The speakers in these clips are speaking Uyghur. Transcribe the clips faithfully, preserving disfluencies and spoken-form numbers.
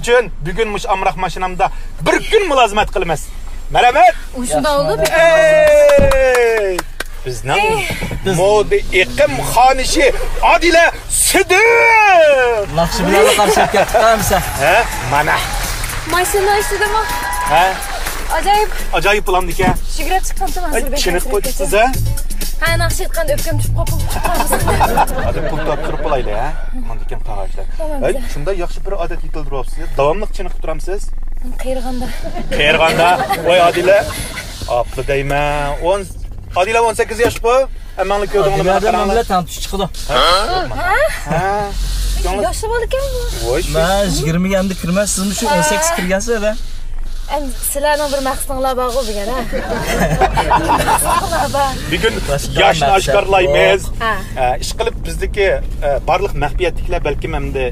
ئۈچۈن بۈگۈن مۇشۇ ئامراق ماشىنامدا بىر كۈن مۇلازىمەت قىلىمىز. مەرھەمەت! ئۇ شۇنداق بولدى. ئەي! بىزنىڭ مودا ئېقىم خانىشى ئادىلە سىدىق! ناخشا بىلەن قارشى كەتتىڭ ئەمسە. ھە؟ مانا. ماشىنا ئىچىدىمۇ؟ ھە؟ ئاجايىپ. ئاجايىپ بولامدىكەن. شۈگرەپ چىققانتىم ھازىر. ئاي، چېنىقىپ قويۇپسىز ھە؟ ھە، ناخشا ئېيتقان ئۆپكەم چۈشۈپ قاپتۇ. ھازىر پۇل تارتتۇرۇپ بولايلى ھە؟ ماندىكىن قاغاچلار. ئاي، شۇنداق ياخشى بىر ئادەت يېتىلدۈرۈۋاپسىز. داۋاملىق چېنىقىپ تۇرامسىز؟ قېرىغاندا. قېرىغاندا. ۋاي ئادىلە. ئاپلا دەيمەن. ئون، ئادىلە ئون سەككىز ياشقۇ. ھەممەڭلار كۆردۈڭلارمۇ؟ ئادىلە بىلەن تەڭ تۇتۇش چىقىدۇ. ھە؟ ھە؟ ياخشى بالىكەن بۇ. ۋاي، شۇ. مەن يىگىرمىگە ئەمدى كىرمەن، سىزمۇ شۇ ئون سەككىز كىرگەنسىز ھە؟ ئەمدى سىلەرنىڭ بىر مەقسىتىڭلار بارغۇ بۈگۈن ھە؟ مەقسىتىڭلار بار. بۈگۈن ياشنى ئاشكارىلايمىز. ھە. ئە، ئىشقىلىپ بىزدىكى، ئە، بارلىق مەخپىيەتلىكلەر بەلكىم ئەمدى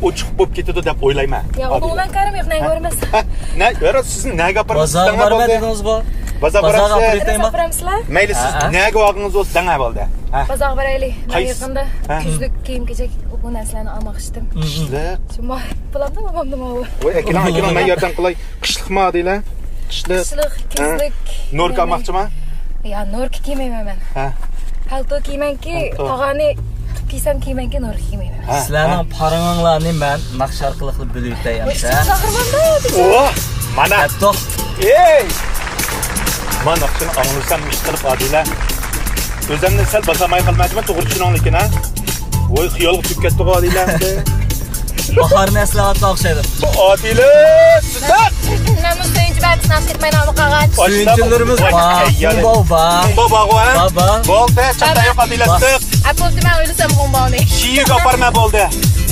ئوچۇق بولۇپ كېتىدۇ دەپ ئويلايمەن. يا، ئۇنىڭ بىلەن كارىم يوق، نەگە بارىمىز؟ ھە؟ نە، يارا، سىزنى نەگە ئاپارىمىز؟ بازارغا بارىمەن دېدىڭىزغۇ. بازارغا بارىمىز. ئاپىرىمىزلا؟ مەيلى، سىز نەگە بارغىڭىز بولسا دەڭە بولدى. ھە. بازارغا بارايلى. مەن يېقىندا كۈزلۈك كىيىم-كېچەك، بۇ نەرسىلەرنى ئالماقچىدىم. قىشلىق. شۇ ما-، بولامدۇ، بولامدۇ ماۋۇ؟ ۋاي، ئەكېلىڭ، ئەكېلىڭ، مەن ياردەم قىلاي. قىشلىقمۇ ئادىلە؟ قىشلىق. قىشلىق، كۈزلۈك. نوركا ئالماقچىما؟ يا، نوركا كىيمەيمەن مەن. ھە. پەلتو كىيمەنكى، تاغارنى قىپ كىيسەم كىيمەنكى، نوركا كىيمەيمەن. ھە. سىلەرنىڭ پارىڭىڭلارنى مەن ناخشا ئارقىلىقلا بىلىۋېتەي ئەمىسە. چاقىرمامدا. ئوھ، مانا. ئەي! مانا ناخشىنى ئاڭلىسام ئىشقىلىپ ئادىلە. ئۆزۈمنى سەل باسالماي قالمايمەن، توغرا چۈشىنىڭ لېكىن ھە. ۋاي، خىيالغا چۈشۈپ كەتتىغۇ ئادىلە ئەمدى. باھارنى ئەسلەۋاتقان ئوخشايدۇ. ئادىلە، سىدىق! مەنمۇ سۆيۈنچى بەركىسىنى ئاپ كەتمەيلا قالغان. سۆيۈنچىلىرىمىز بار. بابا. بابا، ھە؟ بابا. بولدى، چاتاق يوق ئادىلە، سىدىق. ئە، بولدى، مەن ئويلىسام بولدى. شىيىگە ئاپارما بولدى.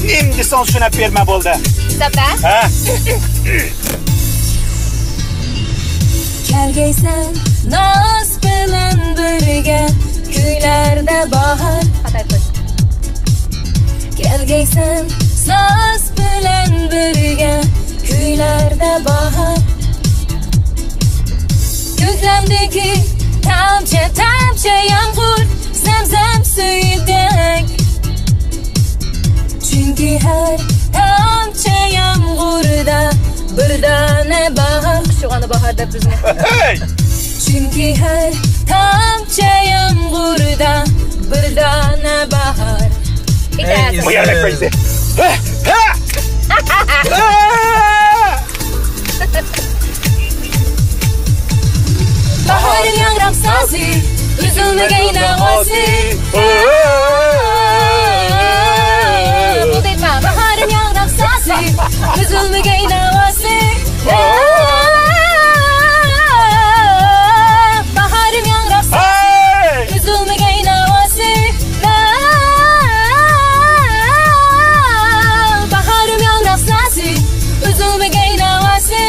نېمە دېسەڭ شۇنى ئاپ بەرمە بولدى. سەپە؟ ھە؟ كەلگەيسەن ناز بىلەن بىرگە، كۈيلەردە باھار. كەلگەيسەن ناز بىلەن بىرگە، كۈيلەردە باھار. كۆزلەمدىكى تامچە، تامچە يامغۇر، زەمزەم سۈيىدەك. چۈنكى ھەر تامچە يامغۇردا بىر دانە باھار. قىشلىق ئانا باھار دەپ بىزنى. ھەي! چۈنكى ھەر تامچە يامغۇردا بىر دانە باھار. ئەي، ئىسىل. باھارىم ياڭراق سازى، ئۈزۈلمىگەي ناۋاسى. بۇ دەيمەن. باھارىم ياڭراق سازى، ئۈزۈلمىگەي ناۋاسى. باھارىم ياڭراق سازى، ئۈزۈلمىگەي ناۋاسى. باھارىم ياڭراق سازى، ئۈزۈلمىگەي ناۋاسى.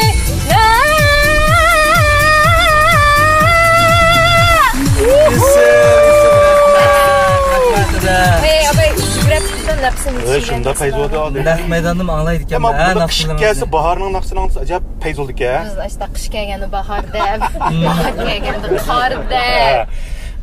ھەي، ئاباي، يۈگۈرۈپ كېتىدۇ، نەپسىم يېتىشمىگەن. شۇنداق پەيزى بولدى. نەق مەيداندىمۇ ئاڭلايدىكەن. ئەمما بۇنى قىش كەلسە، باھارنىڭ ناخشىسىنى ئاڭلىسا ئەجەب پەيز بولىدىكەن. بىز ئاشتا قىش كەلگەندە باھار دەپ، باھار كەلگەندە قار دەپ.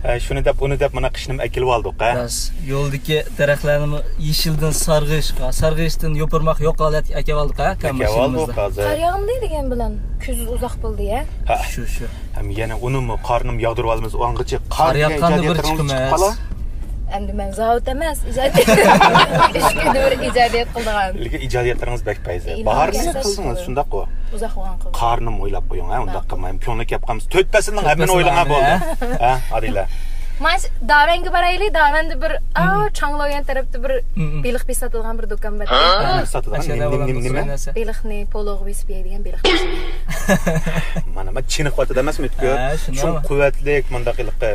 ھە، شۇنى دەپ، بۇنى دەپ، مانا قىشنىمۇ ئەكېلىۋالدۇق ھە. راست. يولدىكى دەرەخلەرنىمۇ يېشىلدىن سارغىشقا، سارغىشتىن يوپۇرماق يوق ھالەتكە ئەكەۋالدۇق ھە، ئەكەۋالدۇق ھازىر. قار ياغمىدى دېگەن بىلەن كۈز ئۇزاق بولدى ھە. ھە. شۇ، شۇ. ھەم يەنە ئۇنىمۇ، قارنىمۇ ياغدۇرۇۋالىمىز، ئۇ ئاڭغىچە قار ياغقاندا بىر چىقىمىز. ئەمدى مەن زاۋۇت ئەمەس، ئىجادىيەت. ئۈچ كۈندە بىر ئىجادىيەت قىلىدىغان. لېكىن ئىجادىيەتلىرىڭىز بەك پەيزى. باھارنى قىلدىڭىز، شۇنداققۇ؟ ئۇزاق بولغان قىلدىم. قارنىمۇ ئويلاپ قويۇڭ ھە، ئۇنداق قىلماي. كۆڭلى كەپ قالمىسا، تۆت پەسىلنىڭ ھەممىنى ئويلىغان بولدى. ھە، ئادىلە. مانا داۋەنگە بارايلى، داۋەندە بىر، ئا، چاڭلويۈەن تەرەپتە بىر بېلىق بېسىپ ساتىدىغان بىر دۇكان بار. ساتىدىغان نېمە، نېمە، نېمە؟ بېلىقنى پولوغا بېسىپ يەيدىغان بېلىق. مانا، مانا چېنىقىۋاتىدۇ ئەمەسمۇ ئۆتكۈر؟ ھە، شۇنداق. چوڭ قۇۋۋەتلىك، مانداق ھېلىقى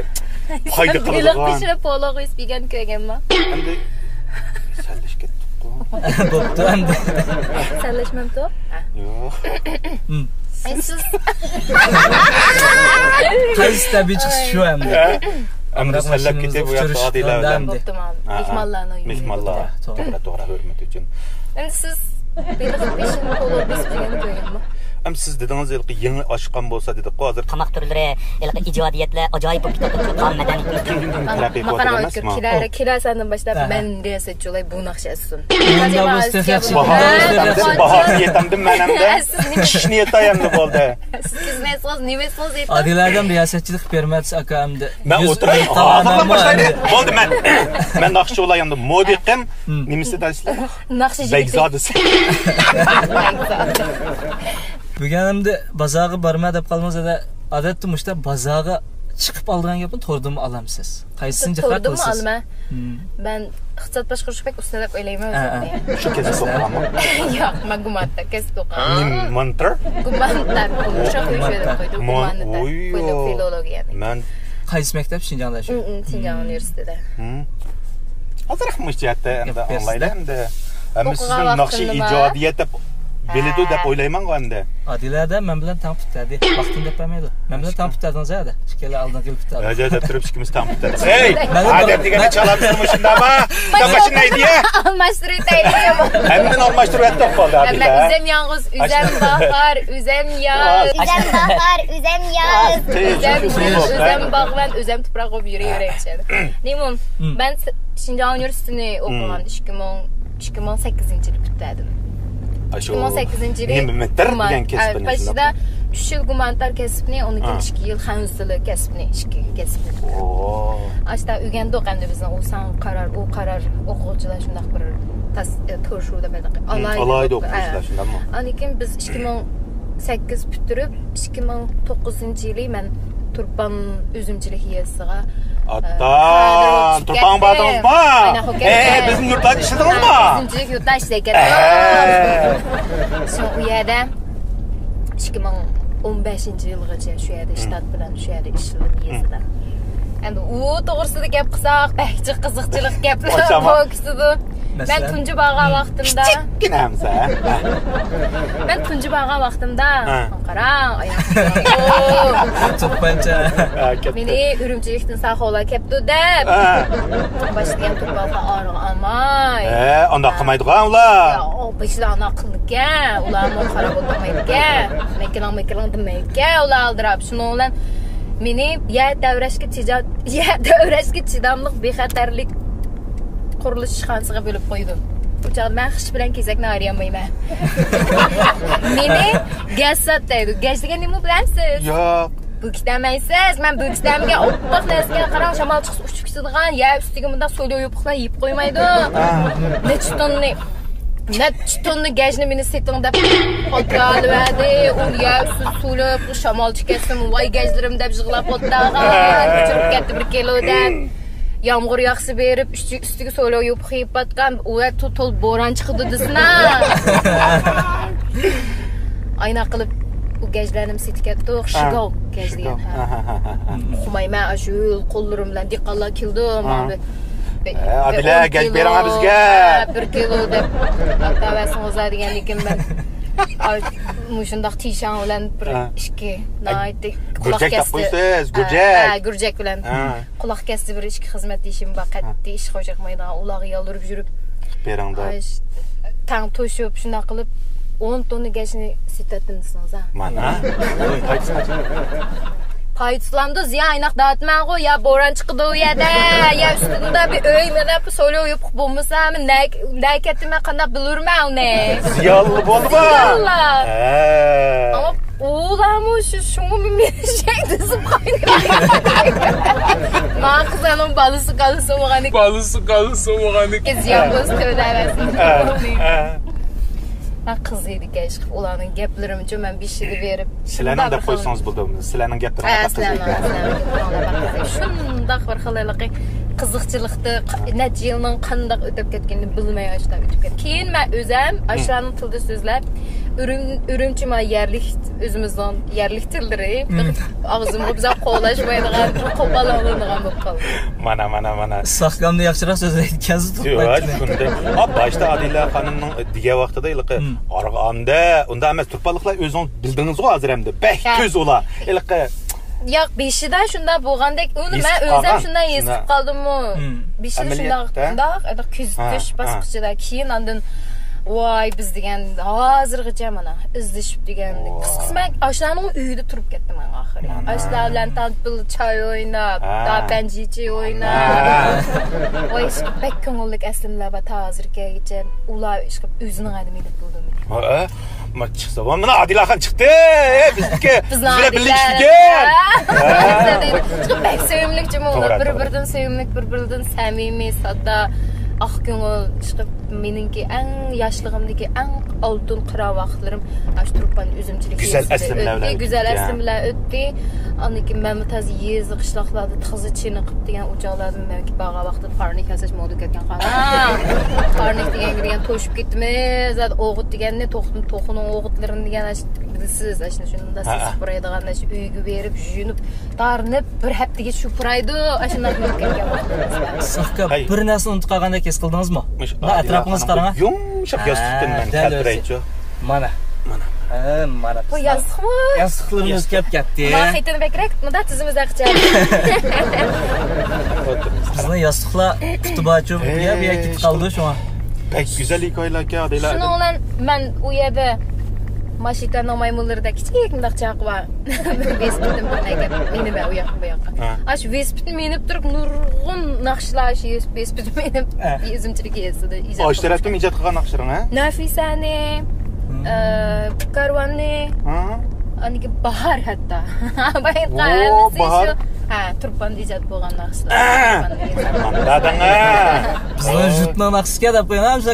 پايدا قىلىدىغان. بېلىق پىشۇرۇپ پولوغا بېسىپ يېگەن كۆرگەنما؟ ئەمدى سەللىشىپ كەتتۇققۇ. بوپتۇ ئەمدى. سەللەشمەمتۇ؟ يوق. ئەي، سىز. قايسى تەبىئىي چىقىش شۇ ئەمدى. ھە؟ ئەمدى سەللەپ كېتىپ، بۇ ياقتا ئادىلە بىلەن. بوپتۇ، مانا. ھە، ھە. مېھمانلارنىڭ يۈزى. مېھمانلار. توغرا، توغرا، ھۆرمەت ئۈچۈن. ئەمدى سىز بېلىق پىشۇرۇپ پولوغا بېسىپ يېگەننى كۆرگەنما؟ ئەمما سىز دېدىڭىز، ھېلىقى يېڭى ئاشقان بولسا دېدىققۇ، ھازىر. تاماق تۈرلىرى، ھېلىقى ئىجادىيەتلەر ئاجايىپ بولۇپ كېتىۋاتىدۇ. تام مەدەنىيىتىمىز كۈندىن كۈن تەرەققىي قىلىۋاتىدۇ ئەمەسمۇ؟ كېلەر، كېلەر سەندىن باشلاپ مەن رىياسەتچى بولاي، بۇ ناخشا ئەسسۇن. باھا، باھا يېتەمدىم مەن ئەمدى. چىشنى يېتاي ئەمدى بولدى. سىز كىزنى ئېيتسىڭىز، نېمە ئېيتسىڭىز ئېيتىڭ. ئادىلە ئادەم رىياسەتچىلىك بېرىمەن دېسە، ئاكا ئەمدى. مەن ئولتۇراي. ھازىرلا باشلايلى. بولدى، مەن، مەن ناخشىچى بولاي ئەمدى. مودېقىم، نېمىسى دەيسىلەر؟ ناخشىچى. بەگزادىسى. بۈگۈن ئەمدى بازارغا بارما دەپ قالدىڭىز، ئادەتتە مۇشۇنداق بازارغا چىقىپ ئالىدىغان گەپنى توردىنمۇ ئالامسىز؟ قايسىنى جىقراق قىلىسىز؟ توردىنمۇ ئالىمەن. مەن ئىقتىساد باشقۇرۇشقا بەك ئۇستا دەپ ئويلايمەن ئۆزۈمنى. شۇ كەسىپتە ئوقۇغانمۇ؟ ياق، مەن گۇمانىتار كەسىپتە ئوقۇغان. نېمە، مونتر؟ گۇمانىتار، ئومۇشاق يۈرۈشۈۋېلىپ قويدۇم. گۇمانىتار، فىلولوگىيەنى. مەن قايسى مەكتەپ؟ شىنجاڭدا شۇ؟ شىنجاڭ ئۇنىۋېرسىتېتىدا. ئازراق مۇشۇ جەھەتتە ئەمدى ئاڭلايلى ئەمدى. ھەممە سىزنىڭ ناخشا ئىجادىيەت دەپ بىلىدۇ دەپ ئويلايمەنغۇ ئەمدى. ئادىلە ھەدە مەن بىلەن تەڭ پۈتتى ھەدى. ۋاقتىنى دەپ بەرمەيدۇ. مەن بىلەن تەڭ پۈتتۈڭىز ھەدە. ئىككىلى ئالدىن كېلىپ پۈتتى. ھەدە دەپ تۇرۇپ ئىككىمىز تەڭ پۈتتۇق. ھەي، ئادەم دېگەننى چالامسىزمۇ شۇنداقمۇ؟ ماشىنا ھەيدىيە. ئالماشتۇرۇۋېتەيلى. ھەممىنى ئالماشتۇرۇۋەتتۇق قالدى ئادىلە. ئۆزەم يالغۇز، ئۆزەم باھار، ئۆزەم ياز. ئۆزەم باھار، ئۆزەم ياز. ئۆزەم، ئۆزەم باغۋەن، ئۆزەم تۇپراق بولۇپ يۈرۈۋېرەيلى. نېمۇ، مەن شىنجاڭ ئۇنىۋېرسىتېتىنى ئوقۇغان ئىككى مىڭ ئىككى مىڭ سەككىزىنچى يىلى پۈتتۈردۈم. ئىككى مىڭ سەككىزىنچى يىلى نېمە، مىتىر دېگەن كەسىپنى باشىدا ئۈچ يىل گۇمانىتار كەسىپنى، ئۇنىڭ كېيىن ئىككى يىل خەنزۇ تىلى كەسىپنى، ئىككى كەسىپنى. ئاشتا ئۆگەندۇق ئەمدى بىزنىڭ ئۇ ساڭا قارار، ئۇ قارار، ئوقۇغۇچىلار شۇنداق بىر تورشۇ دەپ ئالاھىدە ئوقۇغۇچىلار شۇنداقمۇ؟ ئاندىن كېيىن بىز ئىككى مىڭ سەككىز پۈتتۈرۈپ، ئىككى مىڭ توققۇزىنچى يىلى مەن تۇرپان ئۈزۈمچىلىك يېزىسىغا. ئاتام، تۇرپانغا باردىڭىزمۇ؟ ھەي، بىزنىڭ يۇرتلاردا ئىشلىدىڭىزمۇ؟ ئۈزۈمچىلىك يۇرتلار ئىشلەپ كەتتىم. شۇ، ئۇ يەردە ئىككى مىڭ ئون بەشىنچى يىلغىچە شۇ يەردە شتات بىلەن شۇ يەردە ئىشلىدىم يېزىدا. ئەمدى ئۇ توغرىسىدا گەپ قىلساق، بەك جىق قىزىقچىلىق گەپلەر بولۇپ كېتىدۇ. مەن تۇنجى بارغان ۋاقتىمدا، كىچىككىنە ھەمزە. مەن تۇنجى بارغان ۋاقتىمدا، قاراڭ، ئاياغ. توپانچا. مېنى ئۈرۈمچىلىكتىن ساقاۋلاپ كەپتۇ دەپ، باشلىغان تۇرپانلار ئارىغا ئالماي. ئانداق قىلمايدىغان ئۇلار. بېشىدا ئانداق قىلىدىكەن، ئۇلارمۇ قاراپ ئولتۇرمايدىكەن. مەكىلىڭ، مەكىلىڭ دېمەيدىكەن ئۇلار ئالدىراپ. شۇنىڭ بىلەن مېنى يەر تەۋرەشكە تېجا-، يەر تەۋرەشكە چىداملىق بىخەتەرلىك قۇرۇلۇش ئىشخانىسىغا بۆلۈپ قويدۇ. ئۇ چاغدا مەن خىش بىلەن كېزەكنى ئايرىيالمايمەن. مېنى گەج سات دەيدۇ. گەج دېگەن نېمە بىلەمسىز؟ ياق. بۆكۈتەمەيسىز؟ مەن بۆكۈتەمگە ئوپپاق نەرسىگە قاراڭ، شامال چىقسا ئۇچۇپ كېتىدىغان، يەر ئۈستىگە مۇنداق سولياۋ يۇپۇقلار يېيىپ قويمايدۇ. نەچچە توننىنى، نەچچە توننا گەجنى مېنى سېتىڭ دەپ ئولتۇرۇۋەردى. ئۇ يەر ئۈستىدە سولياۋ يۇپۇق، شامال چىقسىمۇ، ۋاي گەجلىرىم دەپ يىغلاپ ئولتۇرغان. ئۆچۈرۈپ كەتتى بىر كىلو دەپ. يامغۇر ياغسا بېرىپ، ئۈستى-، ئۈستىگە سولياۋ يۇپۇق يېيىپ پاتقان، ئۇ يەر تو-، تول بوران چىقىدۇ دېسىنا. ئاينا قىلىپ، ئۇ گەجلەرنى سېتىپ كەتتۇق. شىگاۋ گەج دېگەن. ئۇقمايمەن، ئاشۇ قوللىرىم بىلەن دېھقانلار كېلىدۇ. ماڭا بىر، بىر، ئادىلە، گەج بېرىڭە بىزگە. بىر كىلو دەپ، ئاتاۋەرسىڭىزلەر دېگەندىن كېيىن مەن، ئا، مۇشۇنداق تىشاڭ بىلەن بىر ئىككى ناھايىتى قۇلاق كەستى. گۈرجەك تاپقۇيسىز، گۈرجەك. ھە، گۈرجەك بىلەن. قۇلاق كەستى بىر ئىككى خىزمەتدىشىم بار، قەتئىي ئىشقا ئوخشاتمايدىغان، ئۇلارغا يالۋۇرۇپ يۈرۈپ. بېرىڭ دەپ. تەڭ توشۇپ، شۇنداق قىلىپ، ئون توننا گەجنى سېتىۋەتتىم دېسىڭىز، ھە. مانا. پايدىسى قاچان؟ پايدىسىلامدۇ، زىيان ئايناق دەۋاتىمەنغۇ، يا بوران چىقىدۇ ئۇ يەردە، يا ئۈستىدە بىر ئۆي، مانا بۇ سولياۋ يۇپۇق بولمىسا، مەن نەگە كەتتىم، مەن قانداق بىلۇرمەن ئۇنى؟ زىيانلىق بولدىمۇ؟ زىيانلىق. ئەمما ئۇلارمۇ شۇ، شۇڭا مېنى شەي دېسىپ قويدى. ما قىزلارنىڭ بالىسى قالسا بولغانىكەن. بالىسى قالسا بولغانىكەن. زىيان بولسا تۆلەۋەرسۇن. ھە، ھە. مەن قىز ئىدىكەن، ئىشقىلىپ ئۇلارنىڭ گەپلىرىمچۇ مەن بېشىدا بېرىپ. سىلەرنىڭ دەپ قويسىڭىز بولىدۇ. سىلەرنىڭ گەپلىرىڭلار قىز ئىدى. شۇنداق بىر خىل ھېلىقى قىزىقچىلىقتا، نەچچە يىلنىڭ قانداق ئۆتۈپ كەتكىنىنى بىلمەي ئاشۇنداق ئۆتۈپ كەتتى. كېيىن مەن ئۆزەم ئاشۇلارنىڭ تىلىدا سۆزلەپ، ئۈرۈم-، ئۈرۈمچى ما يەرلىك، ئۆزىمىزنىڭ يەرلىك تىللىرى، ئاغزىمغا بىزار قولاشمايدىغان، قوپال ئاڭلىنىدىغان بولۇپ قالدى. مانا، مانا، مانا. ئىسلاھكامدا ياخشىراق سۆزلەيدىكەنسىز، ياق، شۇنداق. باشتا ئادىلە خانىمنىڭ دېگەن ۋاقتىدا ھېلىقى ئارغامدا، ئۇنداق ئەمەس، تۇرپانلىقلار ئۆزىڭىز بىلدىڭىزغۇ ھازىر ئەمدى. بەك تۈز ئۇلار. ھېلىقى ياق، بېشىدا شۇنداق بولغاندەك، ئۇنى مەن ئۆزۈم شۇنداق ھېس قىلىپ قالدىممۇ. بېشىدا شۇنداق، شۇنداق، كۆزىتىش باسقۇچىدا. كېيىن ئاندىن ۋاي، بىز دېگەن ھازىرغىچە مانا ئىزدىشىپ دېگەندەك. ۋاي. قىسقىسى، مەن ئاشۇلارنىڭ ئۆيىدە تۇرۇپ كەتتىم مەن ئاخىرى. مانا. ئاشۇلار بىلەن تانتىپىل چاي ئويناپ، ھە. داپەنجىچى ئويناپ. ھە. ۋاي، ئىشقىلىپ بەك كۆڭۈللۈك ئەسلىمىلەر بار تا ھازىرغىچە. ئۇلار ئىشقىلىپ ئۆزىنىڭ ئادىمى دەپ بىلدىم. ھە؟ ما چىقسا، ۋا مانا ئادىل ئاخان چىقتى. بىزنىڭكى بىز بىلەن بىللە ئىشلىگەن. ھە. چىقىپ بەك سۆيۈملۈك جۇمۇ ئۇلار. توغرا، بىر توغرا. بىرىدىن سۆيۈملۈك، بىر بىرىدىن سەمىمىي، ساددا، ئاق كۆڭۈل. ئىشقىلىپ مېنىڭكى ئەڭ ياشلىقىمدىكى ئەڭ ئالتۇن قىران ۋاقىتلىرىم ئاشۇ تۇرپان ئۈزۈمچىلىك گۈزەل يېزىسىدە ئەسلىمىلەر ئۆتتى. بىلەن گۈزەل ئۆتتى. ئەسلىمىلەر ئۆتتى. ئاندىن كېيىن مەنمۇ تازا يېزا قىشلاقلاردا تازا چېنىقىپ دېگەن ئۇ چاغلاردا مەنكى بارغان ۋاقتىدا پارنىك ياساش مودا كەتكەن قارا. پارنىك دېگەنگە دېگەن توشۇپ كېتىمىز. زادى ئوغۇت دېگەننى توخۇنىڭ ئوغۇتلىرىنى دېگەن ئاشۇ بىلىسىز، ئاشۇ شۇنداق سېسىق پۇرايدىغان ئاشۇ ئۆيگە بېرىپ، يۇيۇنۇپ، تارىنىپ، بىر ھەپتىگە شۇ پۇرايدۇ، ئاشۇنداق بولۇپ كەتكەن ۋاقتىمىز بار. سىزكە ھەي. بىر نەرسىنى ئۇنتۇپ قالغاندەك ھېس قىلدىڭىزمۇ؟ مۇشۇ مانا ئادىلە ئەتراپىڭىزغا خانىمدەك قاراڭ. يۇمشاق ھە، ياستۇقتىن مەن دەل كەلتۈرەيچۇ. ئۆزى. مانا. مانا. ھە، مانا. بۇ ياستۇقمۇ؟ ياستۇقلىرىمىز ياستۇق. كەپ كەتتى. مانا خېتىنى بەكرەك، مۇنداق تىزىمىز ئەقچە. بىزنىڭ ياستۇقلار قۇتى بارچۇ. بۇ يەر، بۇ يەر كېتىپ قالدى شۇڭا. بەك گۈزەل ھېكايىلەركەن، ئادىلە. شۇنىڭ بىلەن مەن ئۇ يەردە ماشىنىنىڭ مايمۇنلىرىدا كىچىك مۇنداق چاقى بار. ۋېلىسىپىتىم بىر نەگە مىنىمەن ئۇ ياققا، بۇ ياققا. ھە. ئاشۇ ۋېلىسىپىت مىنىپ تۇرۇپ، نۇرغۇن ناخشىلار شۇ ۋېلىسىپىت مىنىپ، ھە. ئۈزۈمچىلىك يېزىسىدا ئىجاد ئاشۇ تەرەپتىمۇ ئىجاد قىلغان ناخشىلىرىڭ، ھە؟ نەفىسەنى، ھە. ئە، كارۋاننى، ھە. ئاندىكى باھار ھەتتا. بايىتقان ھەممىسى شۇ. ھە، تۇرپاندا ئىجاد بولغان ناخشىلار. ھە. تۇرپاندا ئىجاد. داداڭ، ھە. بىزنىڭ جۇتنىڭ ناخشىسىكەن دەپ قويۇڭ، ھە، شۇ.